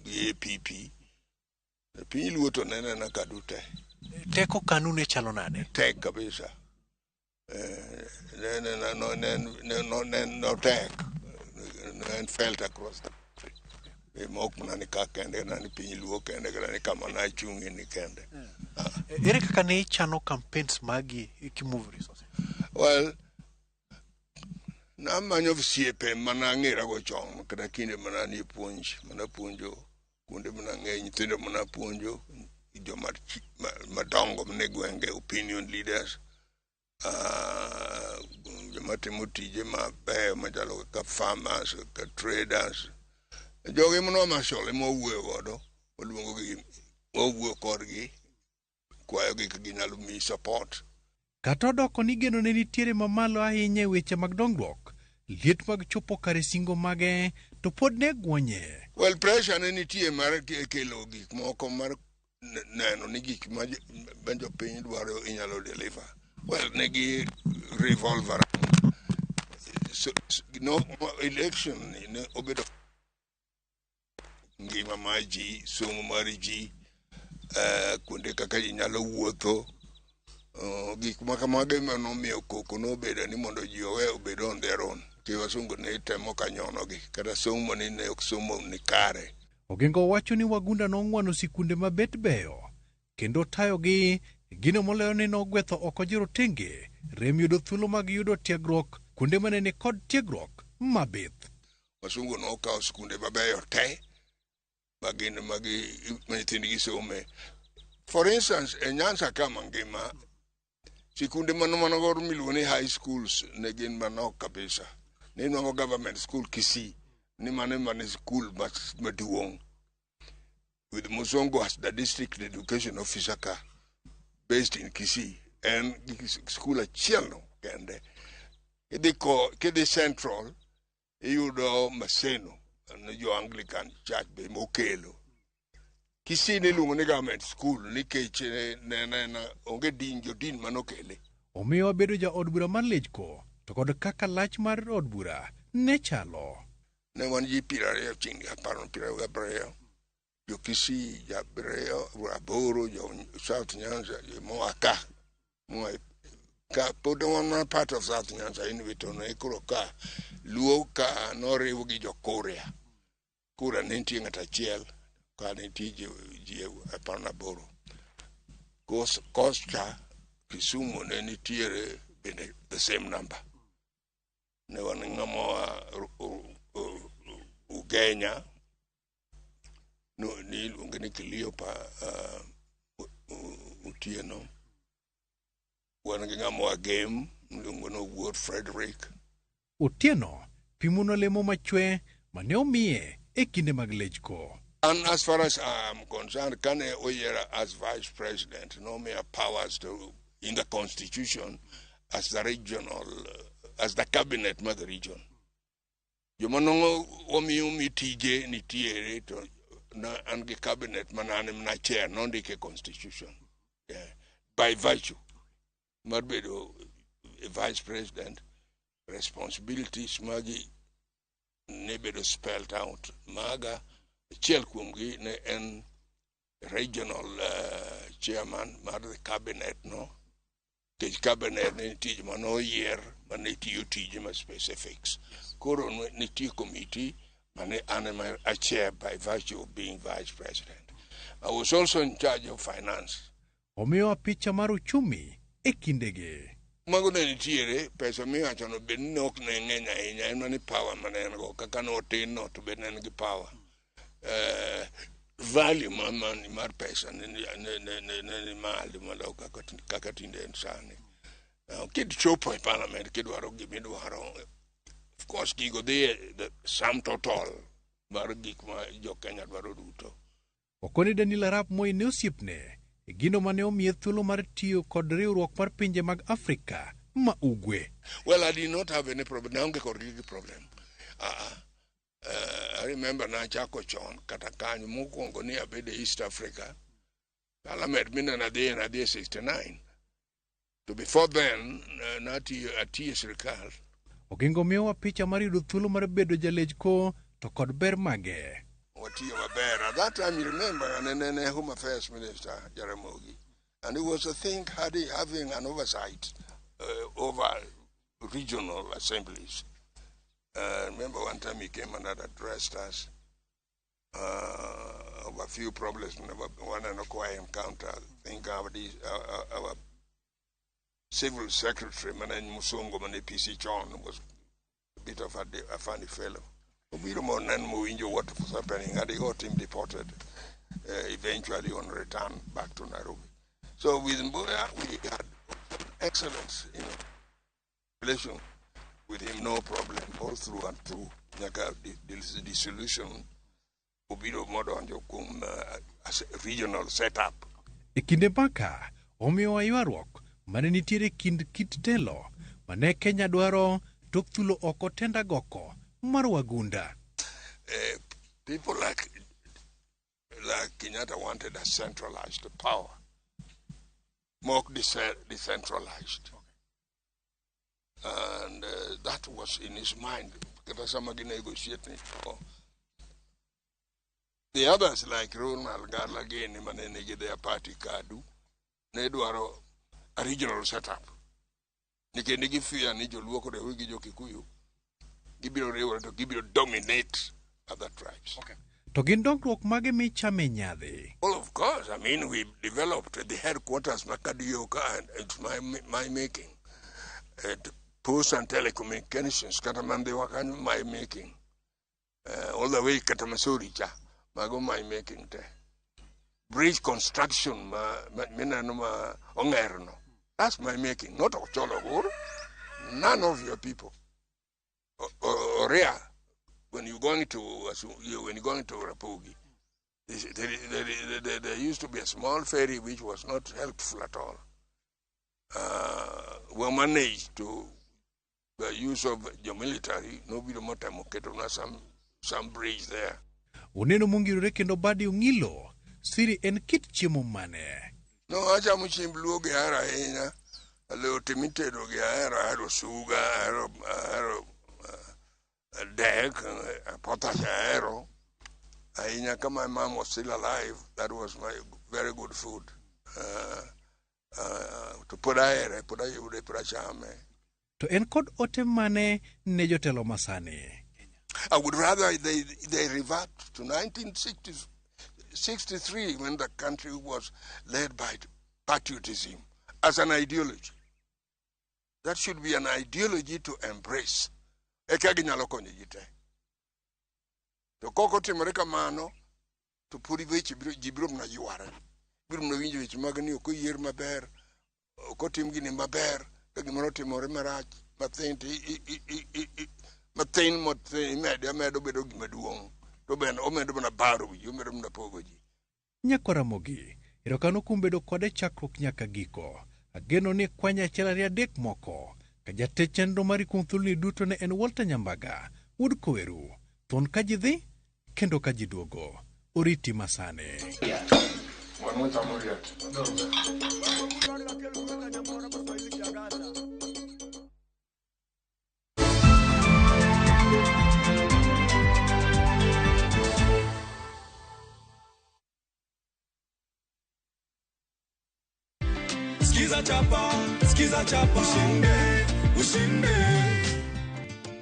gi APP. Piny Luo to ne en KADU te. Teko KANU ne chalo nade? Tek kabisa. No tek. And felt across the country. Mok mana ni ka kende, na ni piny Luo kende, kata ni kama nachung'e ni kende. Ere kaka ne ichano campaigns magi kimove resources? Well, namanyo osiepe mana ang'erago chon, kata kinde mana ni puonj, mana puonjo, kuonde mana ng'eny, nyithindo mana puonjo, joma madongo mane gwenge, opinion leaders, joma timo tije mabeyo machalo kaka farmers, kaka traders. Jogi mano mashole mwawuoyo godo, waluongogi, wawuoyo kodgi, kwayogi ka ginyalo miyi support. Kata odoko ni geno ne nitiere mamalo ahinya e weche mag dongruok, liet mag chopo kare singo mage to pod ne gwonye. Well, pressure ne nitie mar kelo gik moko mar neno ni gik ma jopiny dwaro inyalo deliver. Well, ne gi revolve around. So, no election ni ne obedo ngima mar ji, somo mar ji, kuonde kaka ji nyalo wuotho. Gik ma kamago ema nomiyo koko nobedo ni mondo ji owe obed on their own. Nikech wasungu ne temo ka nyonogi, kata somo ni ne ok somo ni kare. Ogingo wacho ni wagunda nong'wano sikunde mabet beyo kendo tayogi gino moloyo ni nogwetho oko jorotenge rem yudo thuolo mag yudo tiegruok kuonde mane ni kod tiegruok mabith. Wasungu nokawo sikunde mabeyo te magin magi ma nyithindgi some. For instance, e Nyanza kama ngima, sikunde mano mano godo miluongo ni high schools ne gin manok kabisa. Ne nwang'o government school Kisii, ni mano ema ne school maduong'. With Musongo as the district education officer ka, based in Kisii, en school achiel no kende. Kidhi Central, iyudo Maseno, ne jo Anglican Church be mokelo. Kisii ne iluongo ni government school nikech ne onge din, jodin manokele. Omiyo wabedo ja od bura mar Lechko to kod kaka lach mar od bura ne chalo. Ne wan ji 20 chieng' apar 27, jo Kisii ja 28, jo South Nyanza, jo moa ka, moa e Ka pod wan mana part of South Nyanza anyway, to ne koro ka Luo ka noriw gi jo Kuria. Kura ne nitie ng'at achiel, ka nitie ji 18. Kocha Kisumu ne nitiere bende the same number. Ne wan ng'ama oa Ugenya, no, ni iluonge ni Cleopa Otieno. Wan gi ng'ama oa Gem, iluongo ni Owuor Frederick. Otieno pimonwa lemo machwe mane omiye e kinde mag lechko. And as far as I'm concerned, kane oyiera as vice president, nomiya powers to, in the constitution, as the regional, as the cabinet mar the region. Joma nongo wamiyo mi tije nitiere to na an gi cabinet mana an ema chair nondike constitution. Yeah. By virtue mar bedo vice president, responsibilities magi ne bedo spelled out. Maga achiel kuomgi ne en regional chairman mar the cabinet no. Nikech cabinet ne nitie joma noyier mane tiyo tije ma specifics. Koro nitie committee mane an ema a chair by virtue of being vice president. I was also in charge of finance. Omiyowa picha mar uchumi e kindegi. Mago ne nitiere, pesa miwacho no bed ni ok ne ng'eny ahinya, en mana power mane en go, kaka notin no to bed ne en gi power. Value mar pesa ne malo moloyo kaka tinde en sani. Kichopo e parliament kidwaro gimidwaro, of course gigo dhi e the sum total mar gik ma jo Kenya dwaro duto. Okoni Daniel Arap Moi ne osiepne e gino mane omiye thuolo mar tiyo kod riwruok mar pinje mag Afrika ma Ugwe. Well, I did not have any problem. Naonge kodgi gi problem. I remember nachako chon kata kanyo mokwongo ni abedo e East Africa. Parliament minene nadhiye 69. To before then, natiyo atiyo e sirikal. Ogingo miyowa picha mar yudo thuolo mar bedo jalejko to kod ber mage. Watiyo maber. At that time, you remember, ne Home Affairs Minister, Jaramogi. And it was a thing having an oversight over regional assemblies. Remember one time he came and had addressed us of a few problems one and a encounter. I think our civil secretary, Manen Musungu, Mane PC Chon, was a bit of a funny fellow. Obiro monen mowinjo what was happening, and he got him deported eventually on return back to Nairobi. So with Mboya, we had excellent, relation with him, no problem, all through and through. Nyaka the dissolution, obiro modonjo kuom as a regional setup. E kinde maka, omiyowa ywaruok mane nitiere kind kit telo mane Kenya dwaro tok thulo oko tenda goko mar wagunda. People like Kenyatta wanted a centralized power, more decentralized. And that was in his mind. Kata sama ginegotiate. The others like Ronald Ngala gini mane nigi their party KADU, ne dwaro a regional setup. Nikech ne gifear ni joluo kod gi jo Kikuyu gibiro riwore to gibiro dominate other tribes. Okay. To gin dongruok mage michame nyadhi? Well, of course. I mean, we developed the headquarters Makadioka, and it's my making. Post and telecommunications, kata mandhiwa kanyo, my making. All the way kata Masuri cha, mago my making te. Bridge construction, mineno ma ong'erno. That's my making, not Ocholo Ogur. None of your people. Orea, when you're going to Rapogi, there used to be a small ferry which was not helpful at all. We managed to the use of the military. Nobody motemo ketona some bridge there. Oneno mongirore kendo badi ong'ilo, siri en kit chiemo mane? No, achamo chiemb luo gi ahero ahinya. Alot mitedo gi ahero, ahero suga, ahero dek, potash ahero. Ahinya ka my mom was still alive, that was my very good food. To pod ahere, pod ayude, pod achame. To en kod ote mane ne jotelo masani? I would rather they revert to 1963 when the country was led by patriotism as an ideology. That should be an ideology to embrace. Eka ginyalo konyo ji te. To kok otimore kamano, to pod weche biro ji biro mana yware. Biro mana winjo weche mag ni ok oyier maber, ok otim gini maber, ka gimoro otimore marach, mathin to mathin mathin imede amedo bedo gima duong'. To bende omedo mana baro ji, omedo mana pogo ji. Nyakwa Ramogi, erokamano kuom bedo kode chakruok nyaka giko. Ageno ni kwanya achiel ariyo adek moko. Ka jatend chenro mari kuom thuoloni duto ne en Walter Nyambaga, wuod Koweru. Thuon ka ji dhi, kendo ka ji duogo. Oriti masani. Wan wachamo riat. Skiza chapa, skiza chapa, ushinde, ushinde.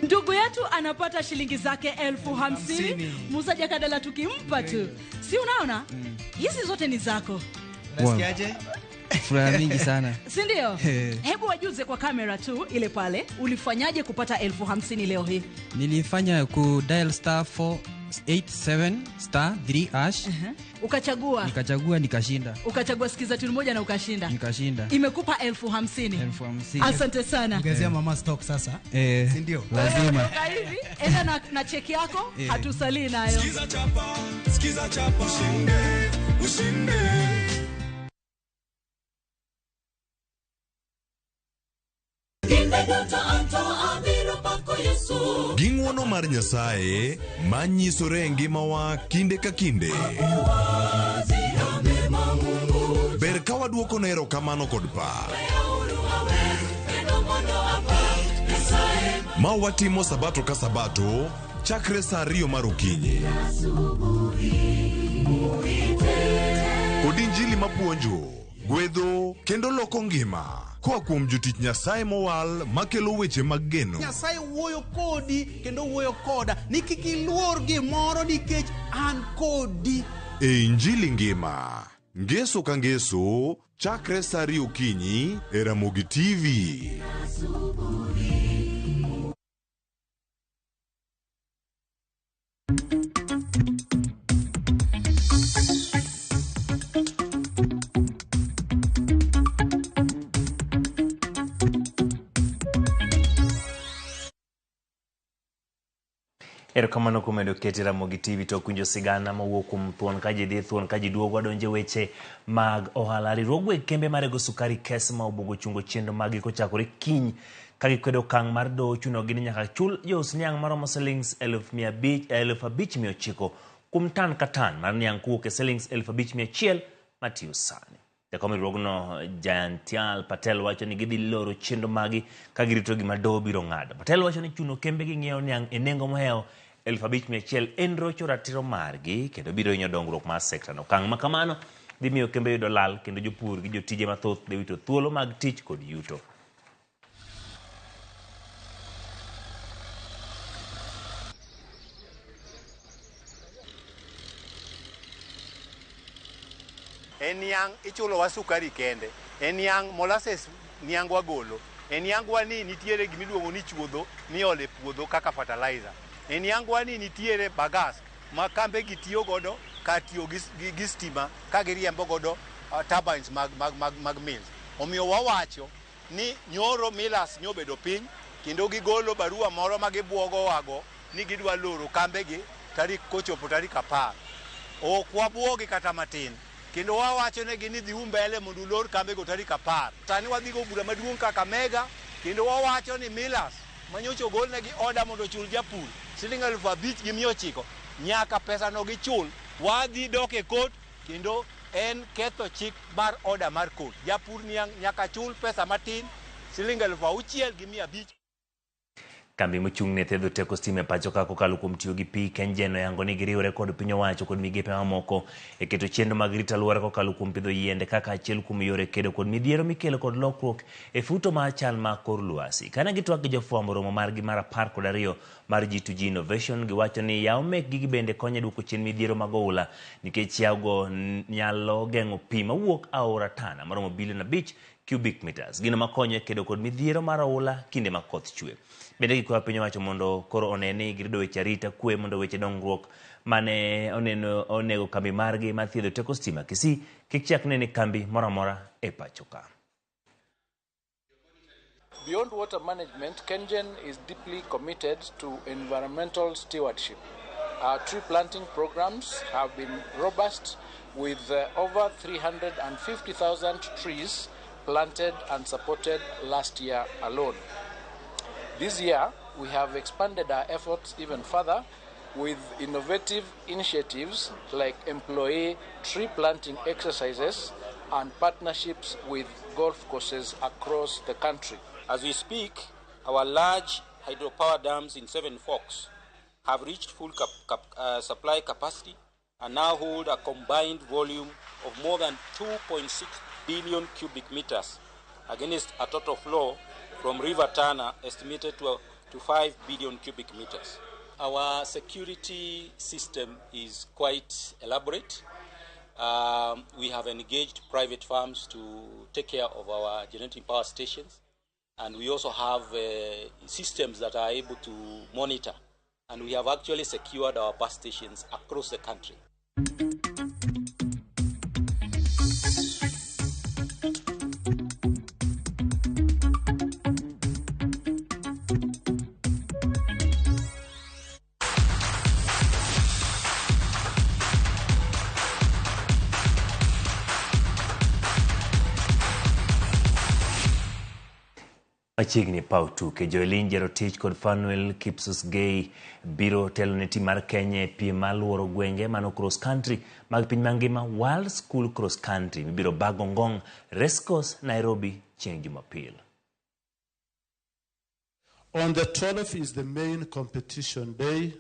Ndugu yetu anapata shilingi zake 50,000. Musa Jakadala tukimpa tu. Si unaona? Hizi zote ni zako. Unasikiaje? Furaha mingi sana. Si ndio? Hebu wajuze kwa kamera tu ile pale, ulifanyaje kupata 50,000 leo hii? Nilifanya ku dial *487 *3#. Ukachagua. Nikachagua nikashinda. Ukachagua sikiza tune moja na ukashinda. Nikashinda. Imekupa 50,000. 50,000. Asante sana. Ongezea mama stock sasa. Si ndio? Lazima. Hivi enda na cheki yako, hatusalii nayo. Sikiza chapa, sikiza chapa, ushinde, ushinde. Gi ng'wono mar Nyasaye manyisore e ngimawa kinde ka kinde. Ber ka waduoko ne erokamano kod pak. Ma watimo sabato ka sabato chakre saa 2 mar okinyi. Kod injili mapuonjo, gwedho kendo loko ngima. Koa kuom jotich Nyasaye mowal makelo weche mag geno. Nyasaye wuoyo kodi kendo wuoyo koda ni kik iluor gimoro nikech an kodi. E Injili ngima, ngeso ka ngeso, chakre saa 2 okinyi e Ramogi TV. Erokamano kuom medo keti Ramogi TV to winjo sigana mowuok kuom thuon ka ji dhi thuon ka ji duogo wadonje weche mag ohala. Riwruog weg kembe marego sukari KESMA obugo chungo chenro maggi kochakore kiny ka gikwedo okang' mar doho chunogi ni nyaka chul jous niang' maromo silings 5,900 kuom tan ka tan mar niang' kowuok e silings 5,100 matiyo sani. Jakom riwruogno Jayantial Patel wacho ni gidhi loro chenro magi ka girito gima doho biro ng'ado. Patel wacho ni chuno kembe gi ng'iewo niang' e nengo mohewo 5,100 en rocho ratiro margi kendo biro hinyo dongruok mar sekta no. Okang' ma kamano dhi miyo kembe yudo lal kendo jopur gi jotije mathoth dhi wito thuolo mag tich kod yuto. En niang' ichulowa sukari kende, en niang' molasses niang' wagolo, en niangwa ni nitiere gimiluongo ni chuodho miolo e puodho kaka fertilizer, en niangwa ni nitiere bagas ma kambe gi tiyo godo kar tiyo gi stima ka giriembo godo turbines mag mills. Omiyo wawacho ni nyoro millers nyobedo piny kendo gigolo barua moro ma gibuogo wago ni gidwa loro kambegi tarik kochopo tarik 10. Ok wabuogi kata matin. Kendo wawacho negi ni dhiu mbele mondo ulor kambego tarik 10. Sani wadhi go bura maduong' Kakamega kendo wawacho ni millers manyocha ogolnegi order mondo ochul japur siling 5,900 nyaka pesa no gichul. Wadhi dok e court kendo en ketho chik mar order mar court. Japur niang' nyaka chul pesa matin siling 6,500. Kambi mochung' ne thedho teko stima e pacho ka kokalo kuom tiyo gi pi KenGen oyango ni giriwore kod piny owacho kod migepe mamoko e keto chenro mag rito alwora kokalo kuom pidho yiende kaka achiel kuom yore kedo kod midhiero mikelo kod lokruok e futo mar chal mar kor lwasi. Kane gitwak gi jofwambo romo margi mar 12 mar G2G Innovation, giwacho ni yawo mekgi bende konyo e duoko chien midhiero mag oula nikech yawogo nyalo geng'o pi mawuok aora Tana maromo bilion 5 cubic meters, gino makonyo e kedo kod midhiero mar oula kinde ma koth chwe. Bende gikwayo piny owacho mondo koro one ni girito weche arita kwe mondo weche dongruok mane oneno onego kambi margi mar thiedho teko stima Kisii kik chak nene kambi moro amora e pacho ka. Beyond water management, KenGen is deeply committed to environmental stewardship. Our tree planting programs have been robust, with over 350,000 trees planted and supported last year alone. This year, we have expanded our efforts even further with innovative initiatives like employee tree planting exercises and partnerships with golf courses across the country. As we speak, our large hydropower dams in Seven Forks have reached full supply capacity and now hold a combined volume of more than 2.6 billion cubic meters against a total flow from River Tana estimated to 5 billion cubic meters. Our security system is quite elaborate. We have engaged private firms to take care of our generating power stations, and we also have systems that are able to monitor, and we have actually secured our bus stations across the country. Machiegni paw tuke, Joelin Jerotich kod Fanuel Kipsosgei biro telo ne tim mar Kenya e piem mar luoro gwenge mano cross country mag piny mangima World School Cross Country mibiro bago Ngong Racecourse Nairobi chieng' Jumapil. On the 12th is the main competition day.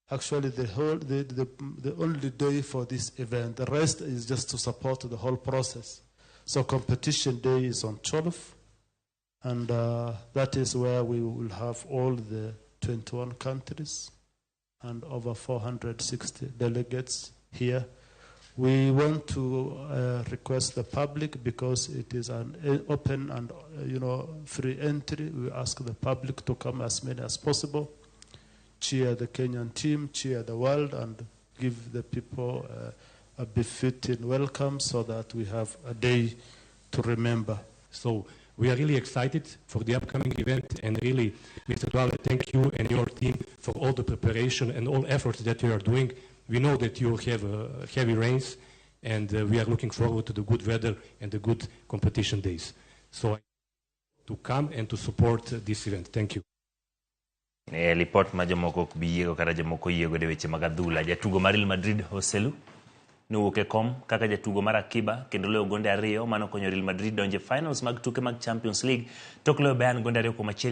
Actually, the only day for this event. The rest is just to support the whole process. So competition day is on 12th, and that is where we will have all the 21 countries and over 460 delegates here. We want to request the public, because it is an open and free entry. We ask the public to come as many as possible, cheer the Kenyan team, cheer the world, and give the people a befitting welcome so that we have a day to remember. So we are really excited for the upcoming event, and really, Mr. Duale, thank you and your team for all the preparation and all efforts that you are doing. We know that you have heavy rains, and we are looking forward to the good weather and the good competition days. So to come and to support this event. Thank you. Lipot ma jomoko ok bi yiego kata jomoko oyiego e weche mag adhula. Jatugo mar Real Madrid Joselu nowuok e kom kaka jatugo mar akiba kendo loyo gonde 2 mano konyo Real Madrid donjo e finals mag tuke mag Champions League tok loyo Bayern gonde 2-1.